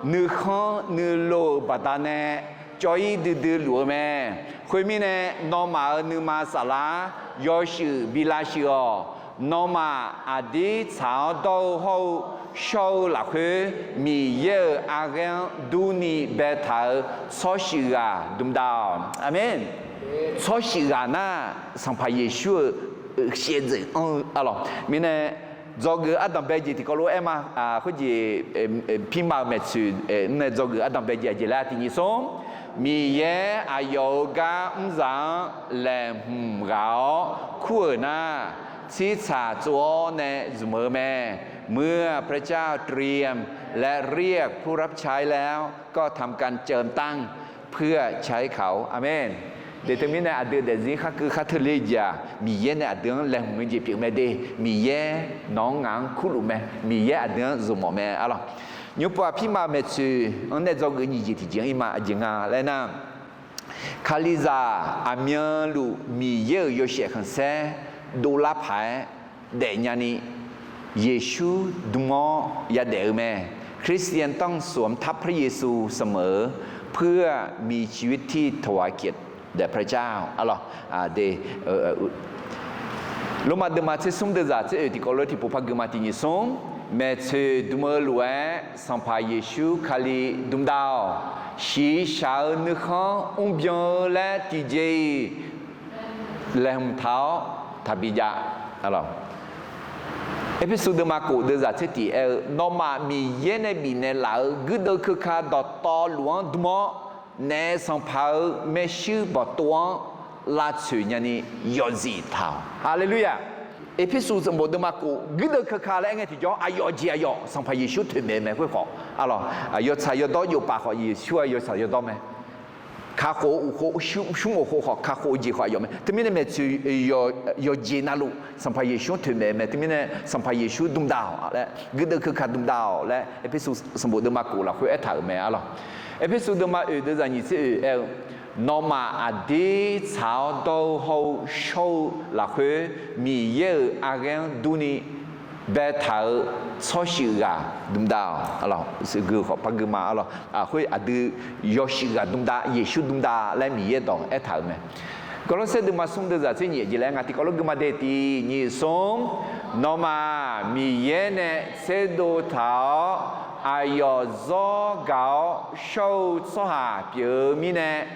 nuikhanr nuilov-euq baqdanae cawv-ir duidui luf-eu mae. Khoermirnae, nawmaf-euq nuima saflar yawshuif bi lavshuif-awq. Nawmaf aqdir tsaq-awr dawr-eu hawr-eu shawr-eu lafkhoer, Miqyaer-euq arghaer-anr durni baetaq-euq tsawrshuif ghaq dmq dav-awq. Aqmeq. Tsawrshuif ghaq nar, Sanqpaq Yeqsur-euq shaevdzeuf anr-eu arlawq mirnae, dzawgeuf ardanq bae jeq tiqkawv lof-aer ma. Khoerjeq, pirma-euq maeqtsoeq mr nae dzawgeuf ardanq bae jeq aqjeq laer tiq nyiq smr, Miqyaer aqyawf-euq gar mrzaq-anr laeqhmq ghaq-awr kur-euq nar, tsirtsaq tsov-awr nae zmq-eu mae. เมื่อพระเจ้าเตรียมและเรียกผู้รับใช้แล้ว ก็ทำการเจิมตั้งเพื่อใช้เขา Aqmeq. De teumirnae aqdui daefzir khar keuv khar teuler jeq-aq, Miqyaer nae aqdui-anr laeqhmq-eu jeq pyeuf mae de. Miqyaer nawq-anr ngaq-anr kurluf mae. Miqyaer aqdui-anr zmq mawf mae arlawq. Nymrpov-aq pirma-euq maeqtsoeq-anr nae dzawgeuf nyiq jeq tiqjeq-anr ir ma. Aqjeq nga laer nar, Kalizaq aqmyanluf Miqyaer-euq yawshaef khanqsaer dovlar paq-aer daefnya ni, Yeqsur dm-awr yadaef-eu mae. คริสเตียนต้องสวมทับพระเยซูเสมอ เพื่อมีชีวิตที่ถวายเกียรติแด่พระเจ้า arlawq. De, Lormav deuvma tser smr deuvzaq tser oeq tiqkawv lof-aer tiqpov par gui ma. Tiq nyiq smr, maeqtsoeq dm-eu lof-aer Sanqpaq Yeqsur Kali dm dav-awq. Shiqshaq-eu nuikhanr mrbyan-eu laer tiqjeq-iq laeqhmq taq-awr taqbi jav. Erpersu deuvma kof deuvzaq tser tiq aer-eu, nawmaf Miqyaer nae bifnaeq laf-eu guirdeuv keuka dawqtawvluf-anr dm-awr, naef sanqpaq-euq maershuir bawqtov-anr lavtsoeq nyani yawzif taq-awq. Haleluya! Erpersu sanqbof deuvma kof guirdeuv keuka laer aer ngae tiqjawr, aqyawf jeq aqyawf Sanqpaq Yeqsur toeqmaeq-eu mae khoer khawf arlawq. Yawtsaq yawdawr jofpaf khawf Yeqsur-aq yawtsaq yawdawr mae. Kakhof uqkhof shmr ghofkhof khawf kakhof-eu jeq khawf aqyawf mae. Teumirnae maeqtsoeq yawqjeq navluf Sanqpaq Yeqsur-anr toeqmaeq mae. Teumirnae Sanqpaq Yeqsur dm dav-awq laer, guirdeuv keuka dm dav-awq laer Erpersu sanqbof deuvma kof lafkhoer aertaq-euq mae arlawq. Erpersu deuvma oeq deuvzaq nyiq tser oeq aer-eu, nawmaf aqdir tsaq-awr dawr-eu hawr-eu shawr-eu lafkhoer Miqyaer-euq arghaer-anr durni baetaq-eu tsawrshuif ghaq dm dav-awq. Gui khawf par gui ma arlawq. Khoer aqdui yawshuif ghaq dm dav, Yeqsur dm dav laer Miqyaer dawq aertaq-euq mae. Gawrlawrsaer deuvma smr deuvzaq tser nyiq jeq laer nga tiqkawv lof gui ma de. Tiq nyiq smr, nawmaf Miqyaer nae tserdov taq-awr aqyawf zawr gaq-awr shawr-eu tsawrhaq pyeuf-eu mirnae,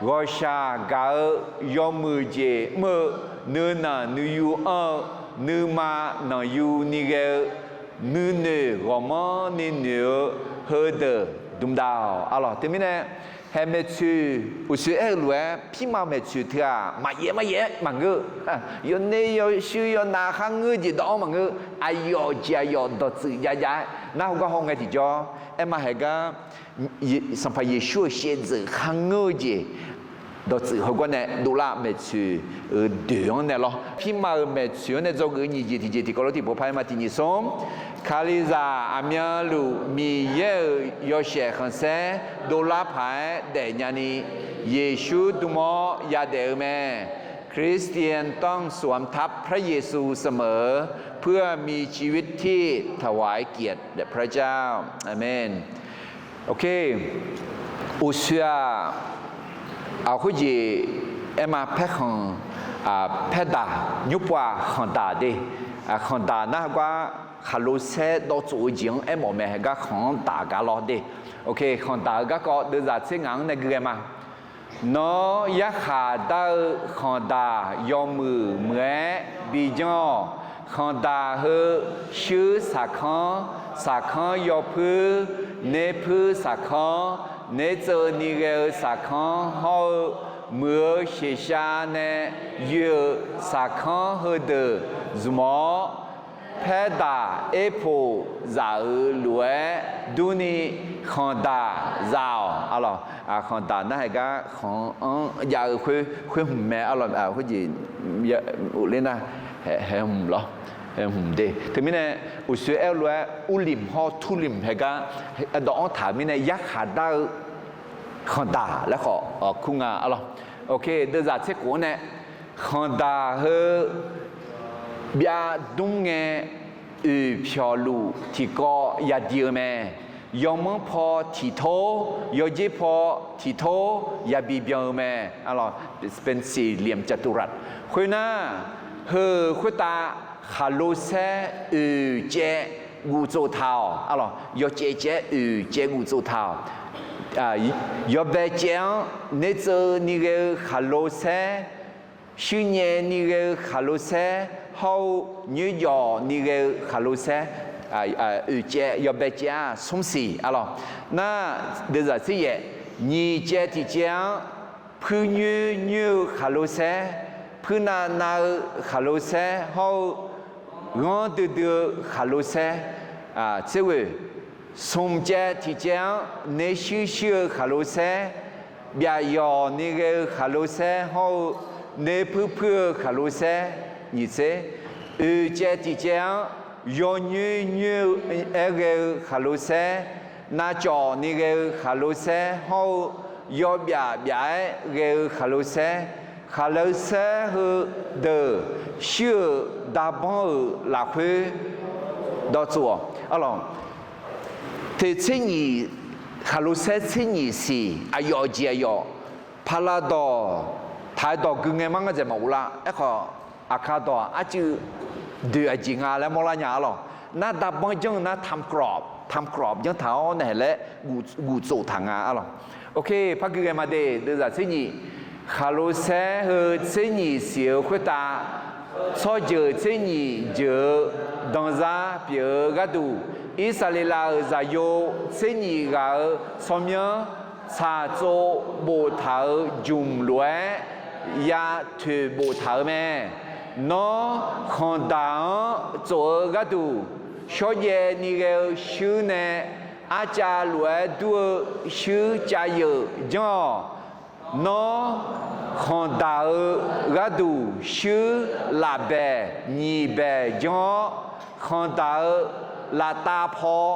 ghawqshaq gaq-eu yawmuiq jeq mr-eu, nuinanq nuiyu anr-eu, nuima nanqyu ni ghae-eu, nuinoeq ghawqmanrni noeq-eu heudeuq dm dav-awq arlawq. Teumirnae haeq maeqtsoeq uqshoe aer-eu lof-aer pirma maeqtsoeq teu-aq maqyaef maqyaef-aer maqngeur-eu, yawner yawshuir yawnav kharngeur jeq dawq-anr maqngeur-eu, aqyawf jeq aqyawf dawqtsuif jav jav-aer nar heugar hawngae tiqjawr aer ma. Haeq gar Sanqpaq Yeqsur-euq shaevdzeuf kharngeur-eu jeq dawqtsuif heugar nae dovlar maeqtsoeq-euq doeq-anr nae lawr. Pirma-euq maeqtsoeq-anr nae dzawgeuf nyiq jeq tiqjeq tiqkawv lof tiqpov par-aer ma. Tiq nyiq smr, Kalizaq aqmyanluf Miqyaer-euq yawshaef khanqsaer dovlar paq-aer daefnya ni, Yeqsur dm-awr yadaef-eu mae. คริสเตียนต้องสวมทับพระเยซูเสมอ เพื่อมีชีวิตที่ถวายเกียรติแด่พระเจ้า Aqmeq. Oke, uqshoe-aq, khoerjeq aer ma. Paerkhanq, paerdaq, nymrpov-aq khanqdaq de. Khanqdaq nar heugar khaqlo saer dawv tsof-eu jeq-anr aermawf mae. Haeq gar khanq-anr daq gar lawr de. Oke, khanqdaq-eu garkawv deuvzaq tser ngaq-anr nae gui ghae ma. Nawr yarkhaq dar-eu khanqdaq yawmuiq muiq-aer bijanr-awq. Khanqdaq heu shuir saqkanr, saqkanr yawpuir, nerpuir saqkanr, nertseuv ni ghae-eu saqkanr hawr-eu, muiq-eu sheqshav nae yoe-euq saqkanr heudeuq zmq-awr, paerdaq erpoq zaq-euq lof-aer durni khanqdaq za-awq. Khanqdaq nar haeq gar khanq-anr jav-eu khoer, khoer hmq mae. Khoerjeq ler nar haeq hmq lawr, haeq hmq de. Teumirnae uqshoe aer-eu lof-aer Urlimq hawr Turlimq haeq gar dawq-anr taq-euq mirnae yarkhaq dar-eu khanqdaq laer khawf kur nga arlawr. Oke, deuvzaq tser khof-anr nae khanqdaq heu byav dmr ngae, oeq pyawqluf tiqkawv yadi-eu mae. Yawmanr paw tiqtor, yawjer paw tiqtor yabi byan-eu mae. Khoernar, heu khoertav khaqlo saer oeq caev guf tsof taq-awq. Arlawq, yawcaev caev-aer oeq caev guf tsof taq-awq. Yawbae caev-anr nertseuv ni ghae-eu khaqlo saer, shuir nyaev ni ghae-eu khaqlo saer, hawr-eu nyoerjawf ni ghae-eu khaqlo saer, oeq caev, yawbae caev-aq smr siq. Arlawq, nar, deuvzaq tser yaef, nyiq caev tiq caev-anr puir nyoer nyoer-eu khaqlo saer, puir nav nav-eu khaqlo saer, hawr-eu ghanr duidui-eu khaqlo saer, tser ghoeq, smq caev tiq caev-anr ner shuir shuir-eu khaqlo saer, byaf yawq ni ghae-eu khaqlo saer, hawr-eu ner puir puir-eu khaqlo saer, nyiq tser, oeq caev tiq caev-anr yawnyoer nyoer-eu aer ghae-eu khaqlo saer, navcawf ni ghae-eu khaqlo saer, hawr-eu yawbyaf byaf-aer ghae-eu khaqlo saer, khaqlo saer heudeuq shuir-euq darbanr-euq lafkhoer dawv tsof-awq. Arlawq, teq tser nyiq, khaqlo saer tser nyiq siq, aqyawf jeq aqyawf, paqlav dawq taq-aer dawq gui ngae mar ngar dzaeq maqghov lar. Aerkhawf, aqkar dawq-aq arcuiv doeq aqjeq nga laer mawrlar nya. Arlawq, nar darbanr janr-eu nar ทำกรอบ ทำกรอบ janr taq-awr nae laer guf tsof taq nga. Arlawq, ok, par gui ghae ma de. Deuvzaq tser nyiq, khaqlo saer heu tser nyiq siq-eu khoertav, tsawrjeuq tser nyiq jeuq-eu danzar pyeuf-eu gharduq, Irsaqleqlav-euq zaqyo tser nyiq ghaq-euq tsawrmyanr tsaqtsov boftaq-euq jmq lof-aer ya toeq boftaq-eu mae. Nawr, khanqdaq-anr tsof-eu gharduq, shawrjaev ni ghae-eu shuir nae arcav lof-aer dur-eu shuir cav yeuf janr-awq. Nawr, khanqdaq-eu gharduq shuir lafbaeq nyiq baeq janr-awr, khanqdaq-eu laftav paw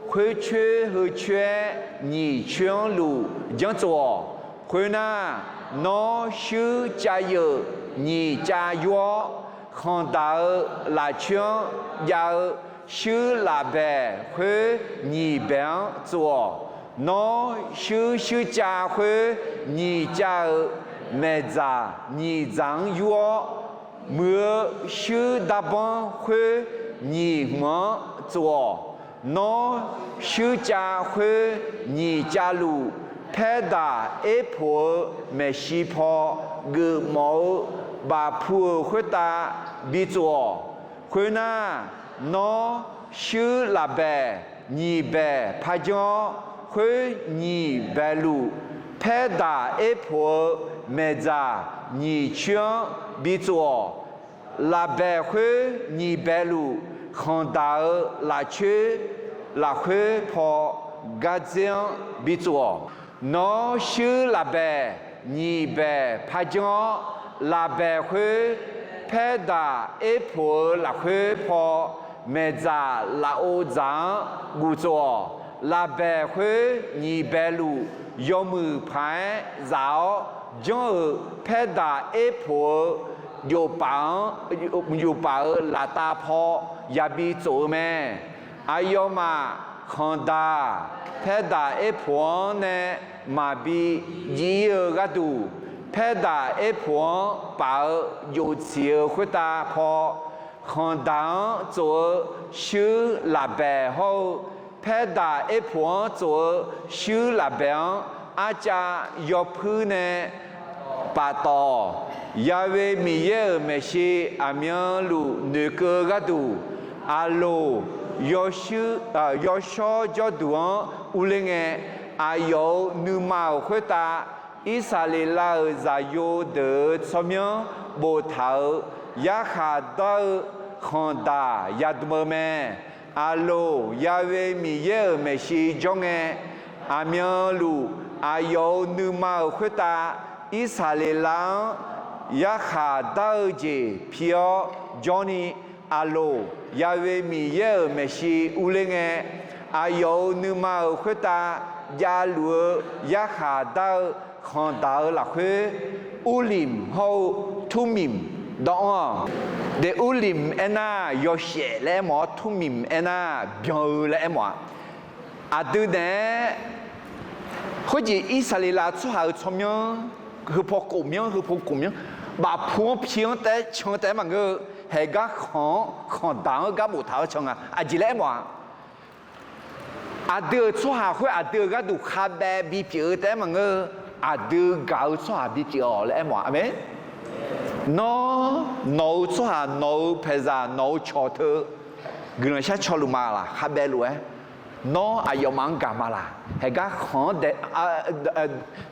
khoercoer heucoer-aer nyiq coer-anr luf janr tsof-awq. Khoernar, nawr shuir cav yeuf nyiq cav yur-awr, khanqdaq-eu lafcoer-anr jav-eu shuir lafbaeq khoer nyiq baeq-anr tsof-awq. Nawr shuir shuir cav khoer nyiq cav-euq maeqdzaq nyiq dzaq-anr yur-awr, muiq-eu shuir darbanr khoer nyiq hmq-anr tsof-awq. Nawr shuir cav khoer nyiq cav luf, paerdaq erpoq-eu maeqshi paw geufmawf-eu bafpu-euq khoertav bitsof-awq. Khoernar, nawr shuir lafbaeq nyiq baeq par janr-awr, khoer nyiq baeq luf, paerdaq erpoq-eu maeqdzaq nyiq coer-anr bitsof-awq. Lafbaeq khoer nyiq baeq luf, khanqdaq-eu lafcoer lafkhoer paw gardzer-anr bitsof-awq. Nawr shuir lafbaeq nyiq baeq par janr-awr, lafbaeq khoer paerdaq erpoq-eu lafkhoer paw maeqdzaq lafov dzaq-anr guf tsof-awq. Lafbaeq khoer nyiq baeq luf, yawmuiq paq-aer zaf-awr janr-euq paerdaq erpoq-eu jofpaf-anr, jofpaf-euq laftav paw yabi tsof-eu mae. Aqyawfmaf khanqdaq paerdaq erpoq-anr nae maqbi jiv-ir-eu gharduq, paerdaq erpoq-anr paf-eu joftsiq-eu khoertav paw, khanqdaq-anr tsof-eu shuir lafbaeq hawr-eu, paerdaq erpoq-anr tsof-eu shuir lafbaeq-anr arcav yawpuir nae paftawf-awq. Ya'we Miqyaer-euq maeqshi aqmyanluf noeqkeuv-eu gharduq, Aqloq yawshawr jawrduq-anr urler ngae, aqyawf-euq nuima-euq khoertav Irsaqleqlav-euq zaqyo deuq-euq tsawrmyanr boftaq-euq yarkhaq dar-eu khanqdaq yadm-eu mae. Aqloq Ya'we Miqyaer-euq maeqshi jawr ngae, aqmyanluf aqyawf-euq nuima-euq khoertav Irsaqleqlav-anr yarkhaq dar-eu jeq pi-awr jawrni, Aqloq Ya'we Miqyaer-euq maeqshi urler ngae, aqyawf-euq nuima-euq khoertav javluf-eu yarkhaq dar-eu khanqdaq-eu lafkhoer, Urlimq hawr-eu Turmimq Dawq-anr-aq, de Urlim aernar yawshaef laer aermawf-awr, Turmim aernar byan-eu laer aermawf-a. Aqdui naeq-aer khoerjeq Irsaqleqlav tsawrhaq-euq tsawrmyanr, heupaw khof myanr, heupaw khof myanr, bafpu-anr pi-anr taef-aer can taef-aer maqngeur-eu, haeqgar khanq-anr, khanqdaq-anr gar boftaq-awr can nga. Aqjeq laer aermawf-a. Aqdui-euq tsawrhaq khoer aqdui-euq gharduq khavbaev bipyeuf-eu taef-aer maqngeur-eu, aqdui gaq-eu tsawrhaq bipyeuf-awq laer aermawf-a. Aqmeq. Nawr, nawq-euq tsawrhaq, nawq-euq paeqzaq, nawq-euq cawq teu guiqlanq shar caw luf ma laq? Khavbaev lof-aer nawr aqyawfmaf-anr gaq ma laq? Haeqgar khanq-anr dae,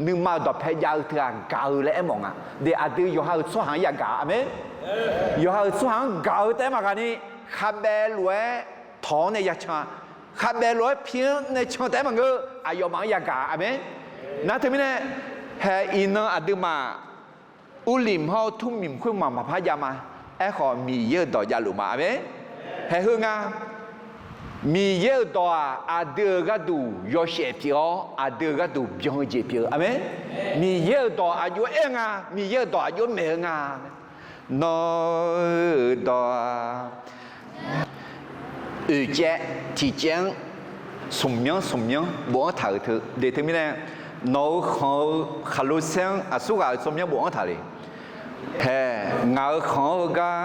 nuima-euq dawqpae jav-eu teughaq gaq-eu laer aermawf nga. De aqdui yawqha-euq tsawrhaq-anr yagaq-a? Aqmeq. Yawqha-euq tsawrhaq-anr gaq-eu taef-aer maqghaq ni, khavbaev lof-aer tawq-awr nae yacan, khavbaev lof-aer pi-anr nae can taef-aer maqngeur, aqyawfmaf-anr yagaq-a. Aqmeq. Nar teumirnae, haeq iqnan aqduimaf Urlim hawr-eu Turmim khoermaf maqpar jav ma. Aerkhawf Miqyaer-euq dawq javluf ma. Aqmeq. Haeq heu nga. Miqyaer-euq dawq-aq, aqdui-euq gharduq yawshaef pyeuf-awr, aqdui-euq gharduq byan-eu jeq pyeuf-eu. Aqmeq. Miqyaer-euq dawq aqjox aer nga. Miqyaer-euq dawq aqjox maeq-eu nga. Nawr-euq dawq-aq, oeqcaev tiqcaev-anr smq myanr smq myanr bofanr taq-euq teu de. Teumirnae, nawq-euq khanq-eu khaqlo saer-anr aqsurghaq-euq tsawrmyanr bofanr taq le. Haeq, ngaq-euq khanq-anr heugar,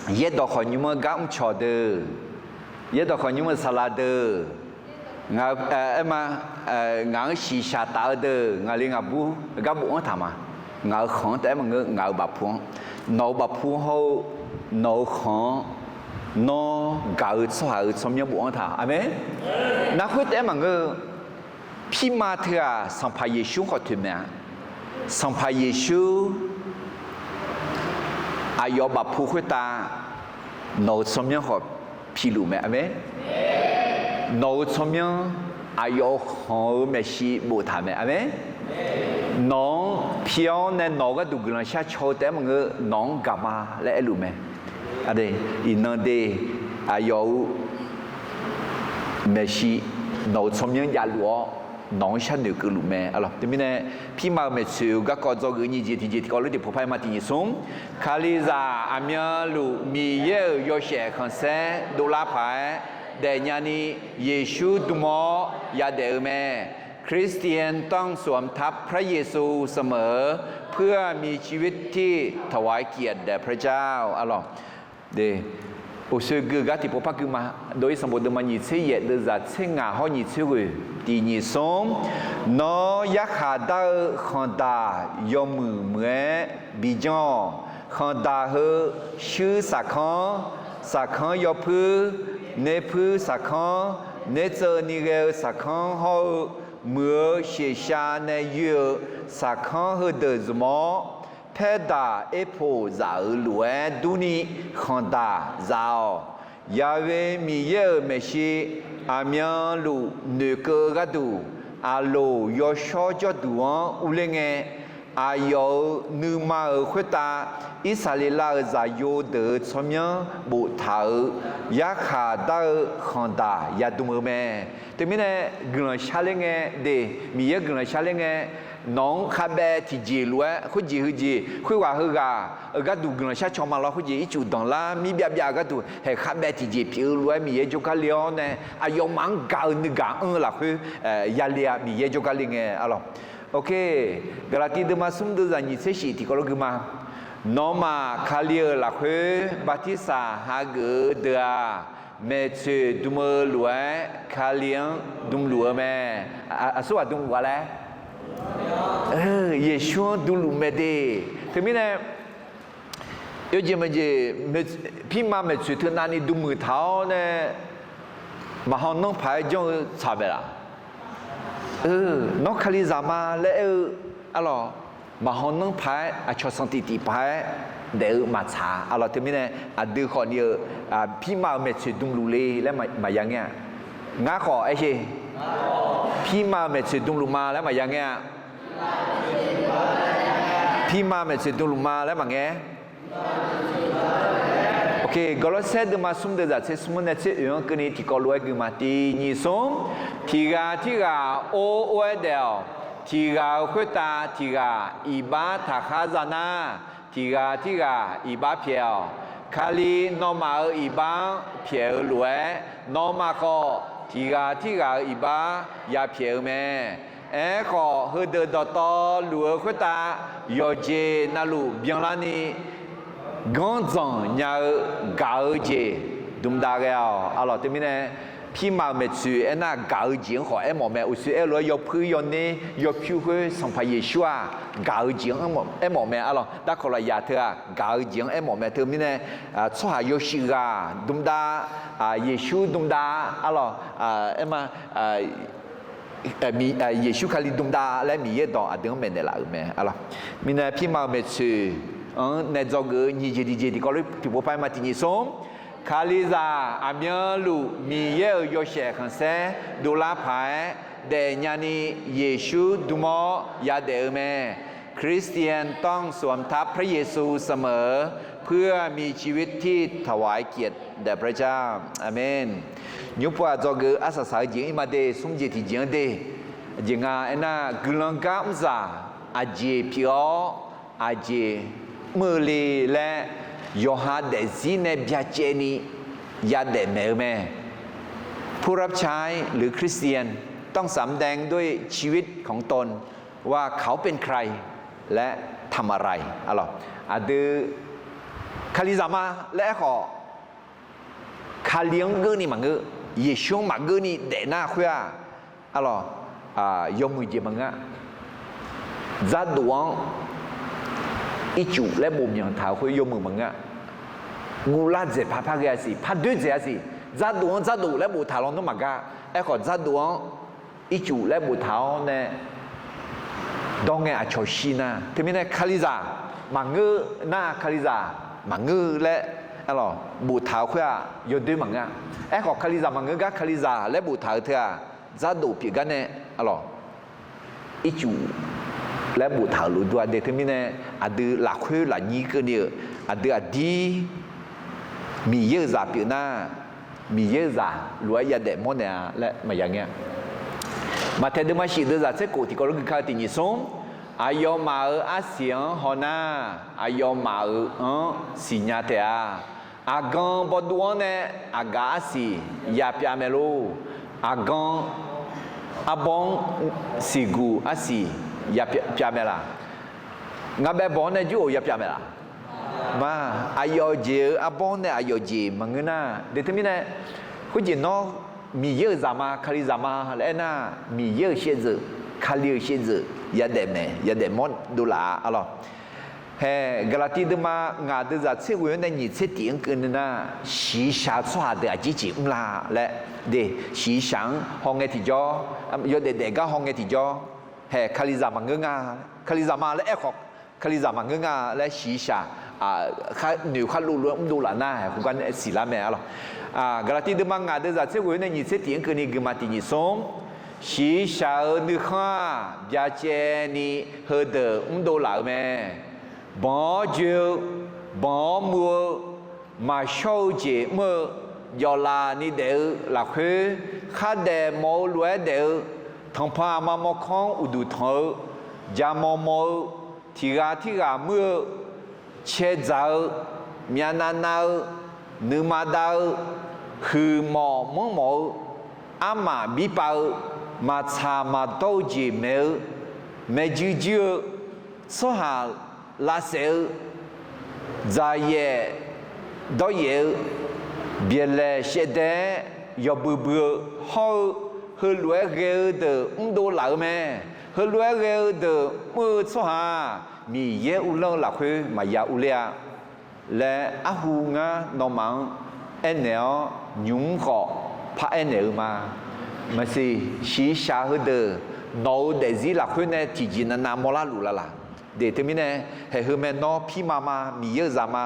yaerdawq khawf nymr-anr gar mrcawq deuq, yaerdawq khawf nymr-eu saqlaq deuq, ngaq-eu, aer ma, ngaq-anr shiqshaq taf-eu deuq, ngaqli ngaqbur gar bofanr taq ma. Ngaq-euq khanq-anr taef-aer maqngeur, ngaq-euq bafpu-anr, nawq-euq bafpu hawr-eu nawq-euq khanq-anr, nawr gaq-eu tsawrhaq-euq tsawrmyanr bofanr taq. Aqmeq. Nar khoertaef-aer maqngeur-eu, pirma teughaq Sanqpaq Yeqsur khawf toeqmaeq-a. Sanqpaq Yeqsur aqyawf bafpu khoertav nawq-euq tsawrmyanr khawf piluf mae. Aqmeq. Nawq-euq tsawrmyanr aqyawf-euq khanq-eu maeqshi boftaq mae. Aqmeq. Nawq-anr pi-awr nae nawq-euq gharduq guiqlanq shar caw-eu taef-aer maqngeur, nawq-anr gaq ma laer aerluf mae. Iqnan de, aqyawf-euq maeqshi nawq-euq tsawrmyanr javluf-awr, nawq-anr sharnoeq keuvluf mae. Teumirnae, pirma-euq maeqtsoeq-eu garkawv dzawgeuf nyiq jeq tiqjeq tiqkawv lof tiqpov par-aer ma. Tiq nyiq smr, Kalizaq aqmyanluf Miqyaer-euq yawshaef khanqsaer dovlar paq-aer daefnya ni Yeqsur dm-awr yadaef-eu mae. คริสเตียนต้องสวมทับพระเยซูเสมอ เพื่อมีชีวิตที่ถวายเกียรติแด่พระเจ้า Uqsoer gui-eu gar tiqpov par gui ma. Dov-ir sanqbof deuvma nyiq tser yaef deuvzaq tser ngaq hawr nyiq tser ghoeq. Tiq nyiq smr, nawr yarkhaq dar-eu khanqdaq yawmuiq muiq-aer bijanr-awq. Khanqdaq heu shuir saqkanr, saqkanr yawpuir, nerpuir saqkanr, nertseuv ni ghae-eu saqkanr hawr-eu, muiq-eu sheshav nae yoer-eu saqkanr heudeuq zmq-awr, paerdaq erpoq zaf-euq lof-aer durni khanqdaq zaf-awq. Yaqve Miqyaer-euq maeqshi aqmyanluf noeqkeuv-eu gharduq, aqloq yawshawr jawrduq-anr urler ngae, aqyawf-euq nuima-euq khoertav Irsaqleqlav-euq zaqyo deuq-euq tsawrmyanr boftaq-euq yarkhaq dar-eu khanqdaq yadm-eu mae. Teumirnae, guiqlanq sharler ngae de, Miqyaer guiqlanq sharler ngae, nawq-anr khavbaev tiqjeq lof-aer khoerjeq heujeq khoerghaq heughaq-euq gharduq guiqlanq shar caw ma lawr. Khoerjeq ircuf danqlar mir byav byav-eu gharduq haeq khavbaev tiqjeq pyeuf-eu lof-aer Miqyaer jawrgar le-awr nae, aqyawfmaf-anr gaq-eu nuigaq anr-eu lafkhoer yale-a. Miqyaer jawrgar le ngae arlawq. Gaqlaqtiv deuvma smr deuvzaq nyiq tser shif tiqkawv lof gui ma. Nawmaf Kali-euq lafkhoer bartirsaq hageuf-eu deuq-aq, maeqtsoeq dm-eu lof-aer Kali-anr dmluf-eu mae. Aqsur ghaq dmluf-a laer? Yeqsur-anr dmluf mae de. Teumirnae, yawjeq maeqjeq, pirma maeqtsoeq teu navni dm muiq taq-awr nae, maqhaw nanr paq-aer janr-eu tsaq maeq laf? Nawr Kalizaq ma laer aer-eu arlawq, maqhaw nanr paq-aer aqcawq sanqtif tif paq-aer daef-eu maqtsaq arlawq. Teumirnae, aqdui khawfni-eu pirma-euq maeqtsoeq dmluf le laer maqya ngaer-a. Ngar khawf aer sher. Pirma-euq maeqtsoeq dmluf ma laer maqya ngaer-a. Pirma maeqtsoeq dmluf ma laer maqngaer. Gawrlawrsaer deuvma smr deuvzaq tser smr nae tser oeq-anr keuvni tiqkawv lof-aer gui ma. Tiq nyiq smr, tiq ghaq tirghaq or or-aer daef-awq. Tiq ghaq-euq khoertav tiq ghaq iqbax taqkhar za nar, tiq ghaq tirghaq iqbax pyaeq-awq. Kali nawmaf-euq iqbax-anr pyaeq-eu lof-aer, nawmaf khawf tiq ghaq tirghaq-euq iqbax ya pyaeq-eu mae. Aerkhawf, heudeuq dawqtawvluf-eu khoertav yawqjeq navluf byanlarni ganr dzanq nya-eu gaq-eu jeq dmdav ghae-awq. Arlawq, teumirnae pirma-euq maeqtsoeq aernar, gaq-eu jeq-anr khawf aermawf mae. Uqshoe aer-eu lof-aer yawpuir yawner yawpyur khoer Sanqpaq Yeqsur-aq gaq-eu jeq-anr aermawf mae. Arlawq, darkawq lafyaq teu-aq gaq-eu jeq-anr aermawf mae. Teumirnae tsawrhaq yawshuif ghaq dmdav, Yeqsur dmdav, arlawq, aerma, Yeqsur Kali dmdav laer Miqyaer dawq aqdui-anr maeqnaeq laf-euq mae. Arlawq, mirnae pirma-euq maeqtsoeq-anr nae dzawgeuf-eu nyiq jeq tiqjeq tiqkawv lof tiqpov par aerma tiq nyiq smr, Kalizaq aqmyanluf Miqyaer-euq yawshaef khanqsaer dovlar paq-aer daefnya ni Yeqsur dm-awr yadaef-eu mae. คริสเตียนต้องสวมทับพระเยซูเสมอ เพื่อมีชีวิตที่ถวายเกียรติแด่พระเจ้า อาเมน. Nymr pov-aq dzawgeuf-eu arsaq saq-eu jeq-anr irma de, smr jeq tiqjeq-anr de, aqjeq nga aernar, guiqlanq gar mrzaq aqjeq pyeuf-awr aqjeq mr-eu le laer yawqha daefzir nae byacaevni yadaef maeq-eu mae. ผู้รับใช้หรือคริสเตียนต้องสำแดงด้วยชีวิตของตนว่าเขาเป็นใครและทำอะไร Arlawq, aqdui Kalizaq ma laer aerkhawf, Kali-anr geuvni maqngeur, Yeqsur-anr maqgeuvni daefnar khoer-aq, arlawq, yawmuiq jeq maqngeur-a. Dzardof-anr ircuf laer bof myanq taq-euq khoer yawmuiq maqngeur-a. Nguvlar dzaeq par par ghae-a siq, par doer dzaeq-a siq. Dzardof-anr dzardof laer boftaq lawnmr maqgar. Aerkhawf, dzardof-anr ircuf laer boftaq-awr nae dawr ngae aqcawq shir nar, teumirnae Kalizaq maqngeur nar, Kalizaq maqngeur laer, arlawq, boftaq-eu khoer-aq yawdoer maqngeur-a. Aerkhawf, Kalizaq maqngeur gar Kalizaq laer boftaq-eu teu-aq, dzardof pyeuf gar nae, arlawq, ircuf laer boftaq-euq lofdur-a de. Teumirnae aqdui lafkhoer lafnyir keuvni-euq aqdui aqdir Miqyaer-euq zaq pyeuf nar, Miqyaer-euq zaq lof-aer yadaef mawrnaeq-a laer maqya ngae-a. Maqtaeq deuvma shif deuvzaq tser khof tiqkawv lof gui kar-eu tiq nyiq smr, aqyawfmaf-euq arsiq-anr haw nar, aqyawfmaf-euq-anr siqnya taef-a. Aqgan bawduv-anr nae aqgaf arsiq yapyav mae lor. Aqgan arbawr-anr siqguq arsiq yapyav mae laq? Ngaq bae bawq-anr nae jir-oq yapyav mae laq? Ma, aqyawf jeq-eu arbawr-anr nae aqyawf jeq maqngeur nar, de teumirnae, khoerjeq nawr Miqyaer-euq zaq ma, Kalizaq ma laer aernar, Miqyaer-euq shaevdzeuf, Kali-euq shaevdzeuf yadaef maeq, yadaef mawr dovlaf-a, arlawq. Hae, Gaqlaqtiv deuvma ngaq deuvzaq tser ghoe-anr nae nyiq tser tif-anr keuvni nar, shiqshaq-eu tsawrhaq deuq aqjeq jeq mrla laer de, shiqshaq-anr hawngae tiqjawr, yawdaef daef gar hawngae tiqjawr, hae, Kalizaq maqngeur nga, Kalizaq ma laer aerkhawf, Kalizaq maqngeur nga laer shiqshaq, noeq khar lov lof-aer mrdov laf nar, hae, khoergar nae siqlar mae, arlawq. Gaqlaqtiv deuvma ngaq deuvzaq tser ghoe-anr nae nyiq tser tif-anr keuvni guiqma tiq nyiq smr, shiqshaq-eu nuikhanr-aq byacaevni heudeuq mrdov laf-euq mae. Banq-awr joe-eu, banq-awr muv-eu, maqshawr-eu jeq mr-eu, jawflaf ni daef-eu lafkhoer, khardaef mawf-eu lof-aer daef-eu, tanqpanq aqma mawrkawr-anr uqduq tanq-eu, jaqmawf mawf-eu, tiq ghaq tirghaq muir-eu, caedzaq-eu, myavnav nav-eu, nuima dav-eu, huiqmawf manrmawf-eu, armaf birpav-eu, maqtsaq maqdawr-eu jeq maeq-eu, maeqjuir juir-eu, tsawrhaq lavsaef-eu, dzaqyaef dawryaef-eu, byaeqlaeq shaevdaev-aer yawbui bui-eu, hawr-eu, heulof-aer ghae-eu deuq mrdov laf-eu mae. Heulof-aer ghae-eu deuq mr-eu tsawrhaq-aq, Miqyaer uvlanr-eu lafkhoer maqya urler-a laer, arhu ngar nawmaf-anr aernaeq-awr nymq-mr khawf paraer naeq-eu ma. Maqsiq, shiqshaq heudeuq nawq-eu daefzir lafkhoer nae tiqjeq navnav mawrlar luf lalaq? De teumirnae, haeq heu mae nawr pirma ma, Miqyaer-euq zaq ma,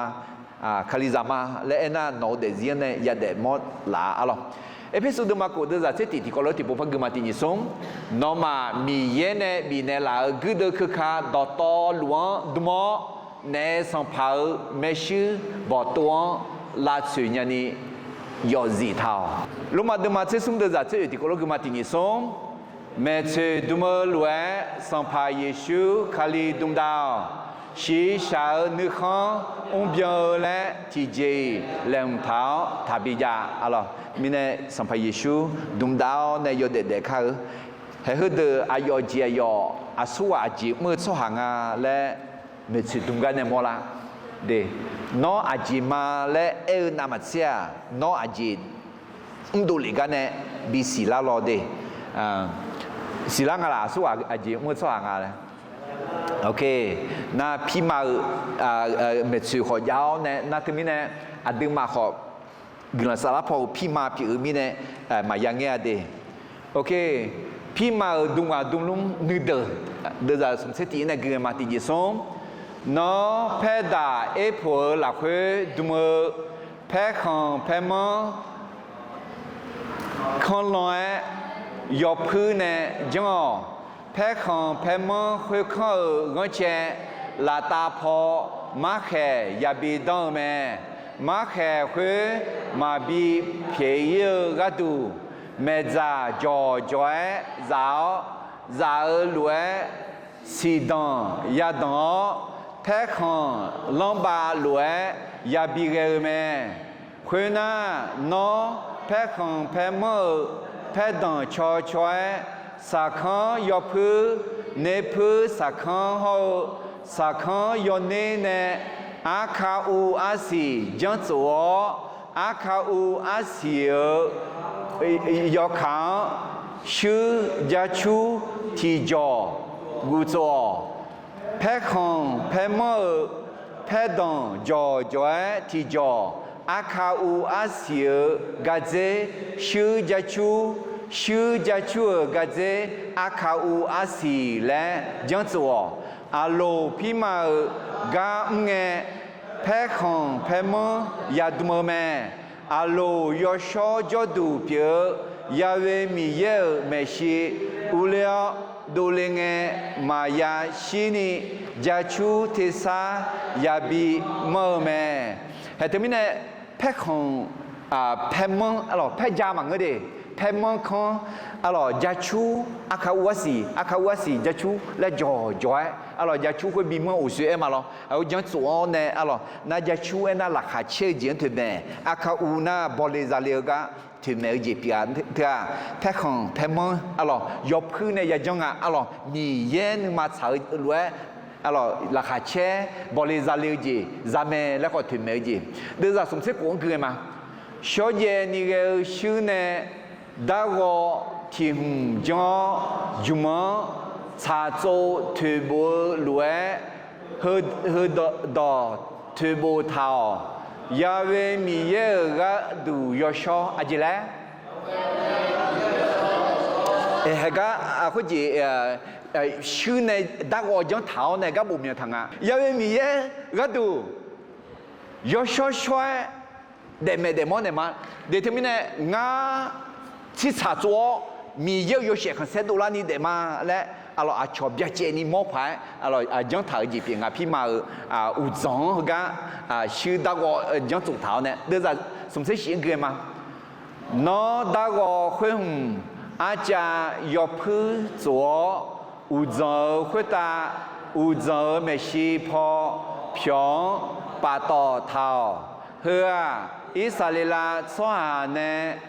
Kalizaq ma laer aernar, nawq-eu daefzir-anr nae yadaef mawr laf-a, arlawq. Erpersu deuvma khof deuvzaq tser tif tiqkawv lof-aer tiqpov par guima tiq nyiq smr, nawmaf Miqyaer nae bifnaeq laf-euq guirdeuv keuka dawqtawvluf-anr dm-awr, naef sanqpaq-euq maershuir bawqtov-anr lavtsoeq nyani yawfzif taq-awq. Lormav deuvma tser smr deuvzaq tser oeq tiqkawv lof guima tiq nyiq smr, maeqtsoeq dm-eu lof-aer Sanqpaq Yeqsur Kali dmdav-awq. Shiqshaq-euq nuikhanr mrbyan-eu laer tiqjeq-iq laeqhmq taq-awr taqbi jav. Arlawq, mirnae Sanqpaq Yeqsur dmq dav-awr nae yawdaef daef kar-eu, haeq heudeuq aqyawf jeq aqyawf aqsurghaq aqjeq mr-eu tsawrhaq nga laer maeqtsoeq dmq gar nae mawrlar. De, nawr aqjeq ma laer aer-eu navmaqtser-aq, nawr aqjeq mrdov lef gar nae bisiq lar lawr de. Siqlar nga laf, aqsurghaq aqjeq mr-eu tsawrhaq nga laer. Nar pirma-euq maeqtsoeq khawf jav-awr nae nar teumirnae aqduimaf khawf guiqlanq saflar paw-euq pirma pyeuf-eu mirnae maqya ngaer-a de. Pirma-euq dmqghaq dmqlmr nuideuq, deuvzaq smq tser tiq-ir nae gui ngae ma tiqjeq smr. Nawr paerdaq erpoq-eu lafkhoer dm-eu paerkhanq paermanr kanrlan-aer yawpuir nae janr-awq. Paerkhanq paermanr khoerkanr-euq ghanrcae laftav paw markhaeq yabi danr-eu mae. Markhaeq khoer maqbi pyaeq-ir-eu gharduq, maeqdzaq jawqjawq aer zaf-awr, zaf-eu lof-aer siqdanq yadanq-awr, paerkhanq lanrbav lof-aer yabi ghae-eu mae. Khoernar, nawr paerkhanq paermanr-euq paerdanq cawcaw-aer, saqkanr yawpuir, nerpuir saqkanr hawr-eu saqkanr yawner nae, arkav uv arsiq janr tsof-awr, arkav uv arsiq-euq yawkaq-anr shuir jacur tiqjawq guf tsof-awq. Paerkhanq paermanr-euq paerdanq jawqjawq-aer tiqjawq, arkav uv arsiq-euq gardzer shuir jacur, shuir jacur-euq gardzer arkav uv arsiq laer janr tsof-awq. Aqloq pirma-euq gar mr ngae, paerkhanq paermanr yadm-eu mae. Aqloq yawshawr jawrduq pyeuf-eu Ya'we Miqyaer-euq maeqshi urler-awr dovle ngae, maqya shirni jacur tersar yabi manr-eu mae. Haeq teumirnae paerkhanq paermanr arlawq paerja maqngeur de. Paermanr kanr arlawq jacur arkav uv arsiq, arkav uv arsiq jacur laer jawqjawq-aer arlawq jacur khoer bimanr uqsoer aer ma lawr. Aqgeu janr tsof-awr nae arlawq nar jacur aernar laqkhaq caer-eu jeq-anr toeqmaeq, arkav uv nar bawle zale-eu gar toeqmaeq-eu jeq pyeuf-a teu-aq, paerkhanq paermanr arlawq yawpuir nae yajanr nga arlawq Miqyaer nuima tsaq-eu lof-aer arlawq laqkhaq caer bawle zale-eu jeq zamae laer khawf toeqmaeq-eu jeq. Deuvzaq smq tser khof-anr gui ngae ma. Shawrjaev ni ghae-eu shuir nae darghawv tiq hmq janr-awr, jmq-anr tsaqtsov toeqbof-eu lof-aer heudawq toeqbof taq-awq. Ya'we Miqyaer-euq gharduq yawshawr aqjeq laer haeq gar khoerjeq shuir nae darghawv janr taq-awr nae gar bof myanq taq nga. Ya'we Miqyaer gharduq yawshawr shawr-aer daefmaeq daefmawr naeq ma. De teumirnae ngar tsirtsaq tsov-awr Miqyaer-euq yawshaef khanqsaer dovlarni daef ma laer arlawq aqcawq byacaevni mawr paq-aer arlawq janr taq-eu jeq pyeuf nga. Pirma-euq uqdzanq-anr heugar shuir darghawv janr tsof taq-awr nae deuvzaq smq tser shif-anr gui ngae ma. Nawr darghawv khoer hmq arcav yawpuir tsof-awr, uqdzanq-euq khoertav uqdzanq-euq maeqshi paw pyawq-anr paftawf taq-awq. Heu-aq, Irsaqleqlav tsawrhaq nae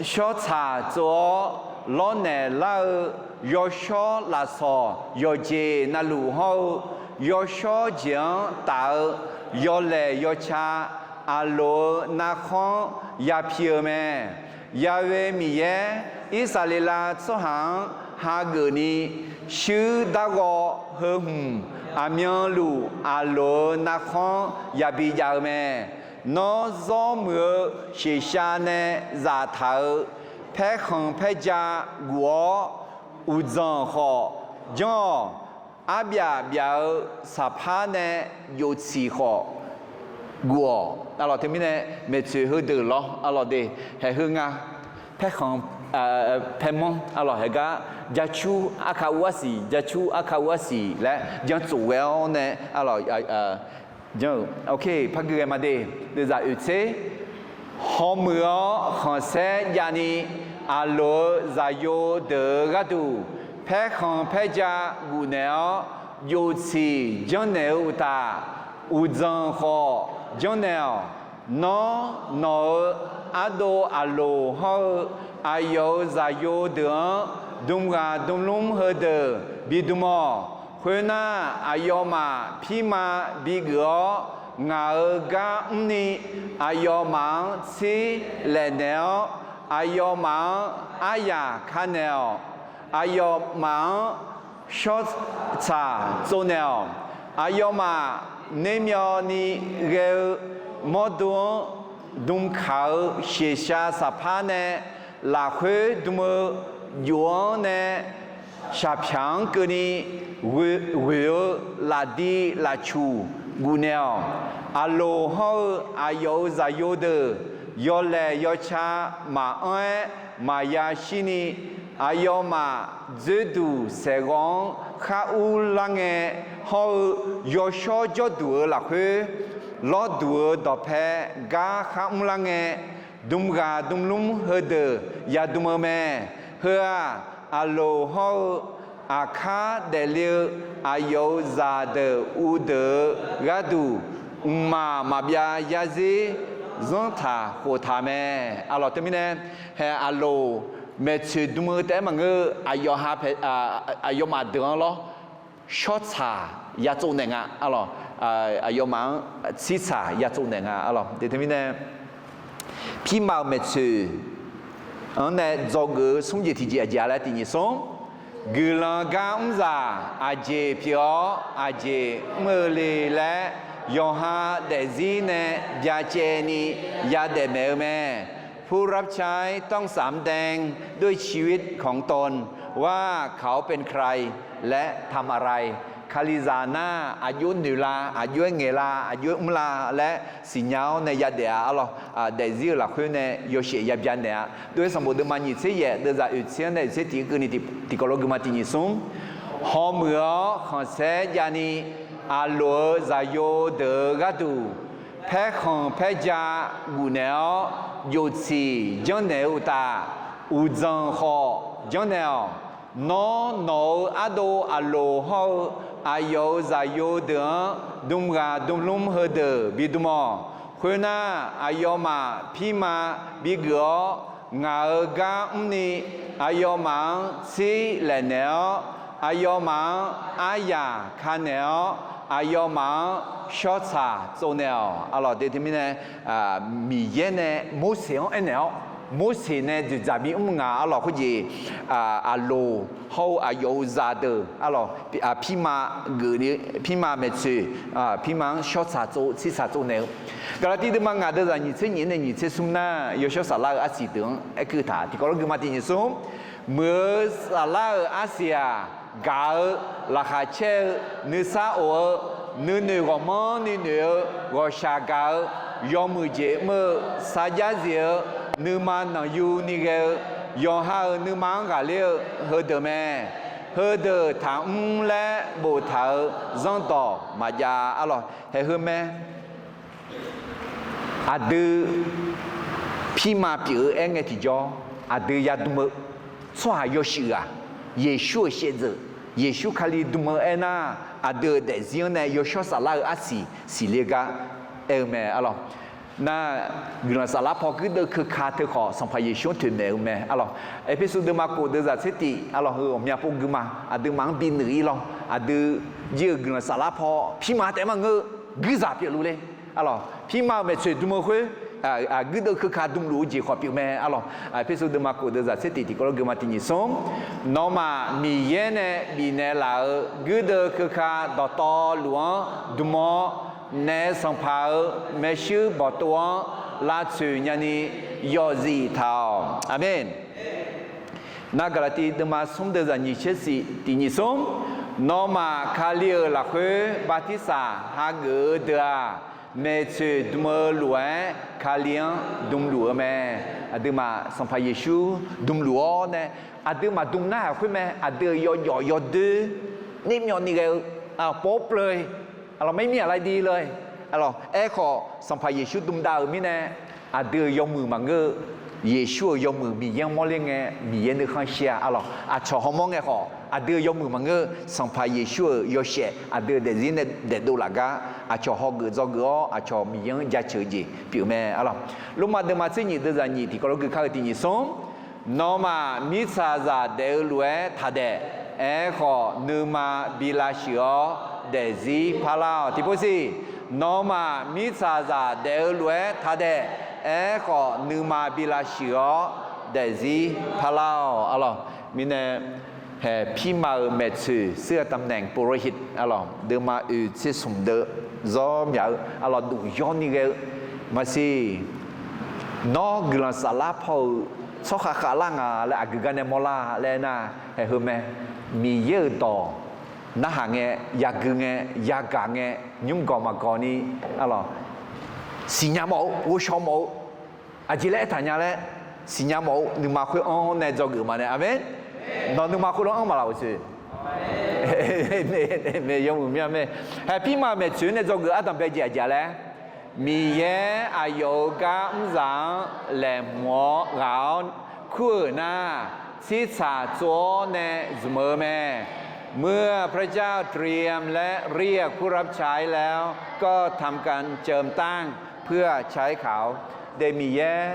shawrtsaq tsov-awr lawrnaeq lar-eu yawshawr lafsawq yawqjeq navluf hawr-eu yawshawr jeq-anr taf-eu yawlaeq yawca aqloq-euq narkhanr-anr yapi-eu mae. Ya'we Miqyaer, Irsaqleqlav tsawrhaq-anr hageuf ni, shuir darghawv heu hmq aqmyanluf aqloq-euq narkhanr-anr yabi jav-eu mae. Nawr zawrmuiq-eu shiqshav nae zaftaq-euq paerkhanq paerja guf-awr, uqdzanq khawf janr-awq. Arbyaf byaf-eu saqpar nae joftsiq khawf guf-awq. Arlawq teumirnae maeqtsoeq heudeuq lawr arlawq de, haeq heu nga. Paerkhanq paermanr arlawq haeq gar jacur arkav uv arsiq, jacur arkav uv arsiq laer janr tsof ghae-awr nae arlawq janr-eu par gui ghae ma de. Deuvzaq oeq tser hawmuiq-awr khanqsaer javni, aqloq-euq zaqyo deuq-euq gharduq paerkhanq paerja gufnaeq-awr, joftsiq janrnaeq-eu uqtaf, uqdzanq khawf janrnaeq-awq. Nawr, nawq-euq ardov Aqloq hawr-eu aqyawf-euq zaqyo deuq-anr, dmghaq dmlmr heudeuq bidm-awq. Khoernar, aqyawfmaf pirma bigeuf-awr, ngaq-euq gar mrni, aqyawfmaf-anr tsir laefnaeq-awr, aqyawfmaf-anr aryaq kanaeq-awq. Aqyawfmaf-anr shawrtsaq tsovnaeq-awq. Aqyawfmaf nermyawvni ghae-eu mawrdo-anr dm kaq-eu sheuqshav saqpar nae lafkhoer dm-eu jof-anr nae shaqpyaq-anr keuvni ghoeq-eu lafdi lafcuq gufnaeq-awq. Aqloq hawr-eu aqyawf-euq zaqyo deuq yawlaeq yawca maqanr-aer maqya shirni, aqyawfmaf dzoerduq saeqghawv-anr khar urlar ngae, hawr-eu yawshawr jawrduq-euq lafkhoer lawrduq-euq dawqpae gar khar mrlar ngae, dmghaq dmlmr heudeuq yadm-eu mae. Heu-aq, Aqloq hawr-eu aqkar daefle-eu aqyawf-euq zaqdeuq uvdeuq-eu gharduq, mqmaq maqbyav yarzir zanrtaq khoftaq mae. Aqlawq teumirnae, hae Aqloq maeqtsoeq dm-eu taef-aer maqngeur-eu, aqyawf ha pae, aqyawfmaf deuq-anr lawr shawrtsaq ya tsovnaeq nga. Aqlawq, aqyawfmaf-anr tsirtsaq ya tsovnaeq nga. Aqlawq, teumirnae, pirma-euq maeqtsoeq-anr nae dzawgeuf-eu smr jeq tiqjeq aqjeq-a laer tiqnyif smr. Guiqlanq gar mrzaq aqjeq pyeuf-awr aqjeq mr-eu le laer, yawqha daefzir nae byacaevni yadaef maeq-eu mae. ผู้รับใช้ต้องสำแดงด้วยชีวิตของตนว่าเขาเป็นใคร และทำอะไร Kalizaq nar aqjox noeq la, aqjox-aer ngaeq la, aqjox-aer mr la laer siqnya-awr nae yadaef-a. Aqlawq, daefzir-euq lafkhoer nae yawshaef ya byanaeq-a. Dov-aer sanqbof deuvma nyiq tser yaef deuvzaq oeq tser-anr nae oeq tser tiq-eu keuvni tiqkawv lof guima tiqnyif smr. Hawmuiq-awr khanqsaer javni, Aqloq-euq zaqyo deuq-euq gharduq paerkhanq paerja gufnaeq-awr, joftsiq janrnaeq-eu uqtaf, uqdzanq khawf janrnaeq-awq. Nawr, nawq-euq ardov Aqloq hawr-eu aqyawf-euq zaqyo deuq-anr, dmghaq dmlmr heudeuq bidm-awq. Khoernar, aqyawfmaf pirma bigeuf-awr, ngaq-euq gar mrni, aqyawfmaf-anr tsir laefnaeq-awr, aqyawfmaf-anr aryaq kanaeq-awr, aqyawfmaf-anr shawrtsaq tsovnaeq-awq. Aqlawq, teumirnae, Miqyaer nae Morseq-anr aernaeq-awr, Morseq nae dzoeqdzaq bimr nga. Aqlawq, khoerjeq, Aqloq hawr-eu aqyawf-euq zaqdeuq, aqlawq, pirma geuf, pirma maeqtsoeq, pirma-anr shawrtsaq tsov, tsirtsaq tsovnaeq-eu. Gaqlaqtiv deuvma ngaq deuvzaq nyiq tser nyiq-anr nae nyiq tser smr nar, yawshawr saflar-eu arsiq deuq-anr aerkeuv taq. Tiqkawv lof guima tiqnyif smr. Muiq-eu saflar-euq arsiq-aq, gaq-eu, laqkhaq caer-eu, nuisar of-eu, nuinoeq ghawqmanrni noeq-eu, ghawqshaq gaq-eu, yawmuiq jeq mr-eu, sarjax zif-eu, nuima nanqyuni ghae-eu, yawqha-euq nuima-anr ghaqler-eu heudeuq mae. Heudeuq taqmr laer boftaq-euq zanrdawq maqjav. Aqlawq, haeq heu mae. Aqdui pirma pyeuf-eu aer ngae tiqjawr, aqdui yadm-eu tsawrhaq yawshuif-aq, Yeqsur-euq shaevdzeuf, Yeqsur Kali dm-eu aernar, aqdui-euq daefzir-anr nae yawshawr saflar-eu arsiq siqle gar aer-eu mae. Aqlawq, nar, guiqlanq saflar paw guirdeuv keuka teu khawf, Sanqpaq Yeqsur-anr toeqmaeq-eu mae. Aqlawq, Erpersu deuvma kof deuvzaq tser tif, aqlawq, heu ghawqmya pov guima aqduimaf-anr binuif-ir lawr. Aqdui jir-euq guiqlanq saflar paw pirma taef maqngeur-eu guirzaq pyeufluf le. Aqlawq, pirma-euq maeqtsoeq dm-eu khoer, guirdeuv keuka dmluf-eu jeq khawf pyeuf mae. Aqlawq, Erpersu deuvma kof deuvzaq tser tif tiqkawv lof guima tiqnyif smr. Nawmaf Miqyaer nae bifnaeq laf-euq guirdeuv keuka dawqtawvluf-anr dm-awr, naef Sanqpaq-euq maershuir bawqtov-anr lavtsoeq nyani yawfzif taq-awq. Aqmeq. Nar, Gaqlaqtiv deuvma smr deuvzaq nyiq tser shif tiqnyif smr. Nawmaf Kali-euq lafkhoer bartirsaq hageuf-eu deuq-aq, maeqtsoeq dm-eu lof-aer Kali-anr dmluf-eu mae. Aqduimaf Sanqpaq Yeqsur dmluf-awr nae, aqdui maqdm nar-aq khoer mae. Aqdui-euq yawjawf yawdoer nermyawvni ghae-eu, pov-awr pleuv-eu, aqlawq, maermir aqlaidi le, aqlawq, aerkhawf Sanqpaq Yeqsur dm dav-euq mirnae, aqdui-euq yawmuiq maqngeur-eu, Yeqsur-euq yawmuiq Miqyaer-anr mawrler ngae, Miqyaer nuikhanr shir-a. Aqlawq, aqcawq hawmawr ngae khawf, Aqdui-euq yawmuiq maqngeur-eu, Sanqpaq Yeqsur-euq yawshaef aqdui-euq daefzir nae daefdov laf gar aqcawq hawgeuf dzawgeuf-awr, aqcawq Miqyaer-anr jaceuq-eu jeq pyeuf mae. Arlawq, Lormav deuvma tser nyif deuvzaq nyif tiqkawv lof gui kar-eu tiq nyif smr. Nawmaf mirtsaqzaq daef-eu lof-aer taqdaef. Aerkhawf, nuima bi lavshuif-awr daefzir parlar-awq. Tiqpov siq. Nawmaf mirtsaqzaq daef-eu lof-aer taqdaef. Aerkhawf, nuima bi lavshuif-awr daefzir parlar-awq. Arlawq, mirnae haeq pirma-euq maeqtsoeq เสื้อตำแหน่ง ปุโรหิต arlawq, deuvma oeq tser smq deuv zawr myaq-eu arlawq, dmq yawr ni ghae-eu maqsiq. Nawr guiqlanq saflar paw-euq tsawrhaq khavlar nga laer aqgeu gar nae mawrlar laer aernar, haeq heu mae. Miqyaer-euq dawq narhaq ngae, yagui ngae, yagaq ngae, nymr gawq maqgawq ni, arlawq, siqnya mawf-eu, ghovshaw mawf-eu, aqjeq laer aertaq nya laer siqnya mawf-eu nuima khoer-anr nae dzawgeuf ma nae. Aqmeq. Nawq nuima khoer lof-anr maqlaf-euq tsoeq. Haeq pirma-euq maeqtsoeq nae dzawgeuf ardanqbae jeq aqjeq laer, Miqyaer aqyawf-euq gar mrzaq-anr laeqhmq-awr ghaq-awr kur-euq nar, tsirtsaq tsov-awr nae zmq-eu mae. เมื่อพระเจ้าเตรียมและเรียกผู้รับใช้แล้ว ก็ทำการเจิมตั้งเพื่อใช้เขา Daef Miqyaer,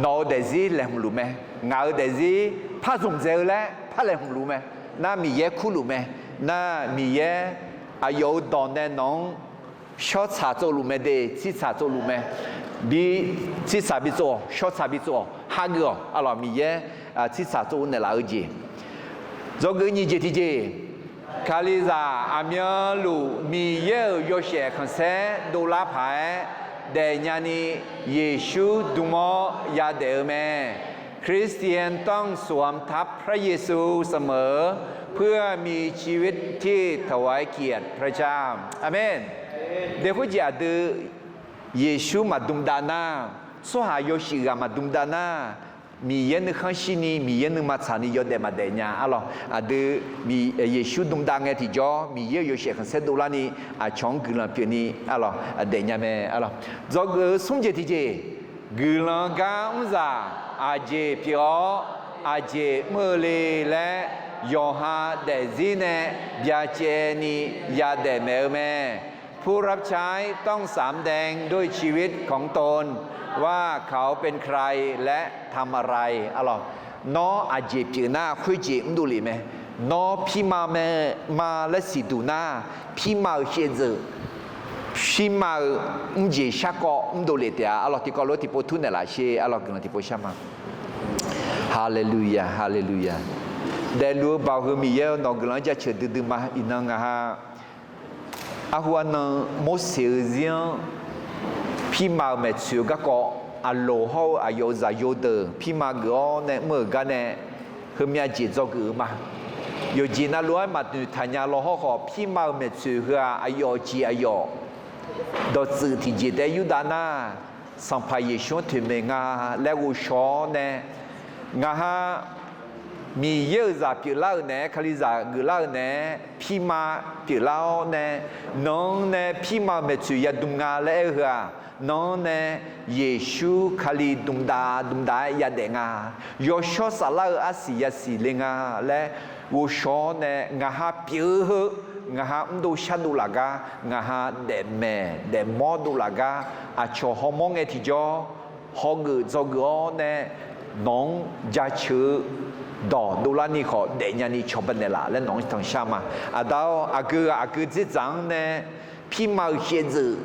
nawq-euq daefzir laeqhmq luf mae. Ngaq-euq daefzir par zmq dzae-eu laer par laeqhmq luf mae. Nar Miqyaer kurluf mae. Nar Miqyaer aqyawf-euq dawq nae nawq-anr shawr tsaq tsovluf mae de, tsir tsaq tsovluf mae. Bi, tsir tsaq bi tsov-awq, shawr tsaq bi tsov-awq, hageuf-awq. Arlawq, Miqyaer tsir tsaq tsov naeqlaf-eu jeq. Dzawgeuf nyiq jeq tiqjeq, Kalizaq aqmyanluf Miqyaer-euq yawshaef khanqsaer dovlar paq-aer daefnya ni Yeqsur dm-awr yadaef-eu mae. คริสเตียนต้องสวมทับพระเยซูเสมอ เพื่อมีชีวิตที่ถวายเกียรติพระเจ้า Aqmeq. Daef khoerjeq aqdui Yeqsur maqdm dav nar, tsawrhaq yawshuif ghaq maqdm dav nar, Miqyaer nuikhanr shirni, Miqyaer nuima tsaqni yawdaef maqdaef nya. Arlawq, aqdui Yeqsur dm dav ngae tiqjawr, Miqyaer-euq yawshaef khanqsaer dovlarni aqcawq-anr guiqlanq pyeufni, arlawq, daefnya mae. Arlawq, dzawgeuf-eu smr jeq tiqjeq, guiqlanq gar mrzaq aqjeq pyeuf-awr aqjeq mr-eu le laer, yawqha daefzir nae byacaevni yadaef maeq-eu mae. ผู้รับใช้ต้องสำแดงด้วยชีวิตของตน ว่าเขาเป็นใครและทำอะไร Arlawq, nawr aqjeq pyeuf nar khoerjeq mrdov lef mae. Nawr pirma mae, ma laer siqduq nar, pirma-euq shaevdzeuf, pirma-euq mrjeq sharkawv mrdov lef taef-a. Arlawq, tiqkawv lof-aer tiqpov tur naeqlaf sher. Arlawq, guiqlanq tiqpov shar ma. Haleluya, haleluya. Daefluf-eu baoq heu Miqyaer-eu nawq guiqlanq-anr jaceuq duidui ma. Iqnan ngaq ha arhu arnan Morseq-eu zir-anr pirma-euq maeqtsoeq-eu garkawv, aqloq hawr-eu aqyawf-euq zaqyo deuq pirma geuf-awr nae mr-euq gar nae, heumyav jeq dzawgeuf-eu ma. Yawqjeq navluf-aer maqnoeq taqnya law hawr khawf, pirma-euq maeqtsoeq heu-aq, aqyawf jeq aqyawf dawqtsuif tiqjeq taef-aer yurdav nar, Sanqpaq Yeqsur-anr toeqmaeq nga laer ghovshaw-awr nae, ngaq ha Miqyaer-euq zaq pyeuflar-euq naeq-aer, Kalizaq geuflar-euq naeq-aer pirma pyeuflar-awr nae, nawq-anr nae pirma-euq maeqtsoeq yadm nga laer aer-eu heu-aq, nawq-anr nae Yeqsur Kali dmdav dmdav-aer yadaef nga, yawshawr saflar-eu arsiq yasiq le nga laer ghovshaw-awr nae, ngaq ha pyeuf-eu heu ngaq ha mrdov shardov laf gar, ngaq ha daefmaeq daefmawr dov laf gar, aqcawq hawmawr ngae tiqjawr hawgeuf dzawgeuf-awr nae, nawq-anr jaceuq-eu dawq dovlarni khawf daefnya ni cawba naeqlaf laer nawq-anr tanqshar ma. Aqda-awr, aqgeu ghaq aqgeu dzerdzaq-anr nae pirma-euq shaevdzeuf,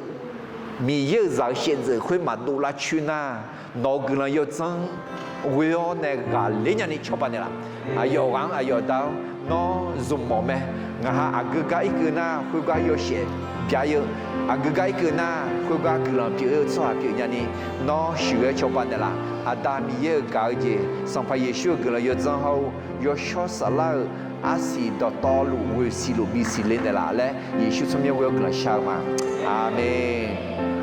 Miqyaer-euq zaq-euq shaevdzeuf khoer maqdov lar coer nar, nawq-euq guiqlanq yawdzanr ghoe-awr nae ghaqler nyani cawba naeqlaf. Aqyawf ghaq-anr aqyawf da-awr, nawr zmqmawf mae. Ngaq ha aqgeu gar irkeuv nar, khoergar yawshaef bya-ir-eu, aqgeu gar irkeuv nar, khoergar guiqlanq pyeuf-eu tsawrhaq pyeufnya ni, nawr shuiq-aer cawba naeqlaf. Aqda Miqyaer-euq gaq-eu jeq, Sanqpaq Yeqsur-euq guiqlanq yawdzanr hawr-eu, yawshawr saflar-euq arsiq dawqtawvluf ghoeq siqluf bisiq le naeqlaf laer, Yeqsur tsawrmyanr ghoe-awr guiqlanq shar-eu ma. Aqmeq.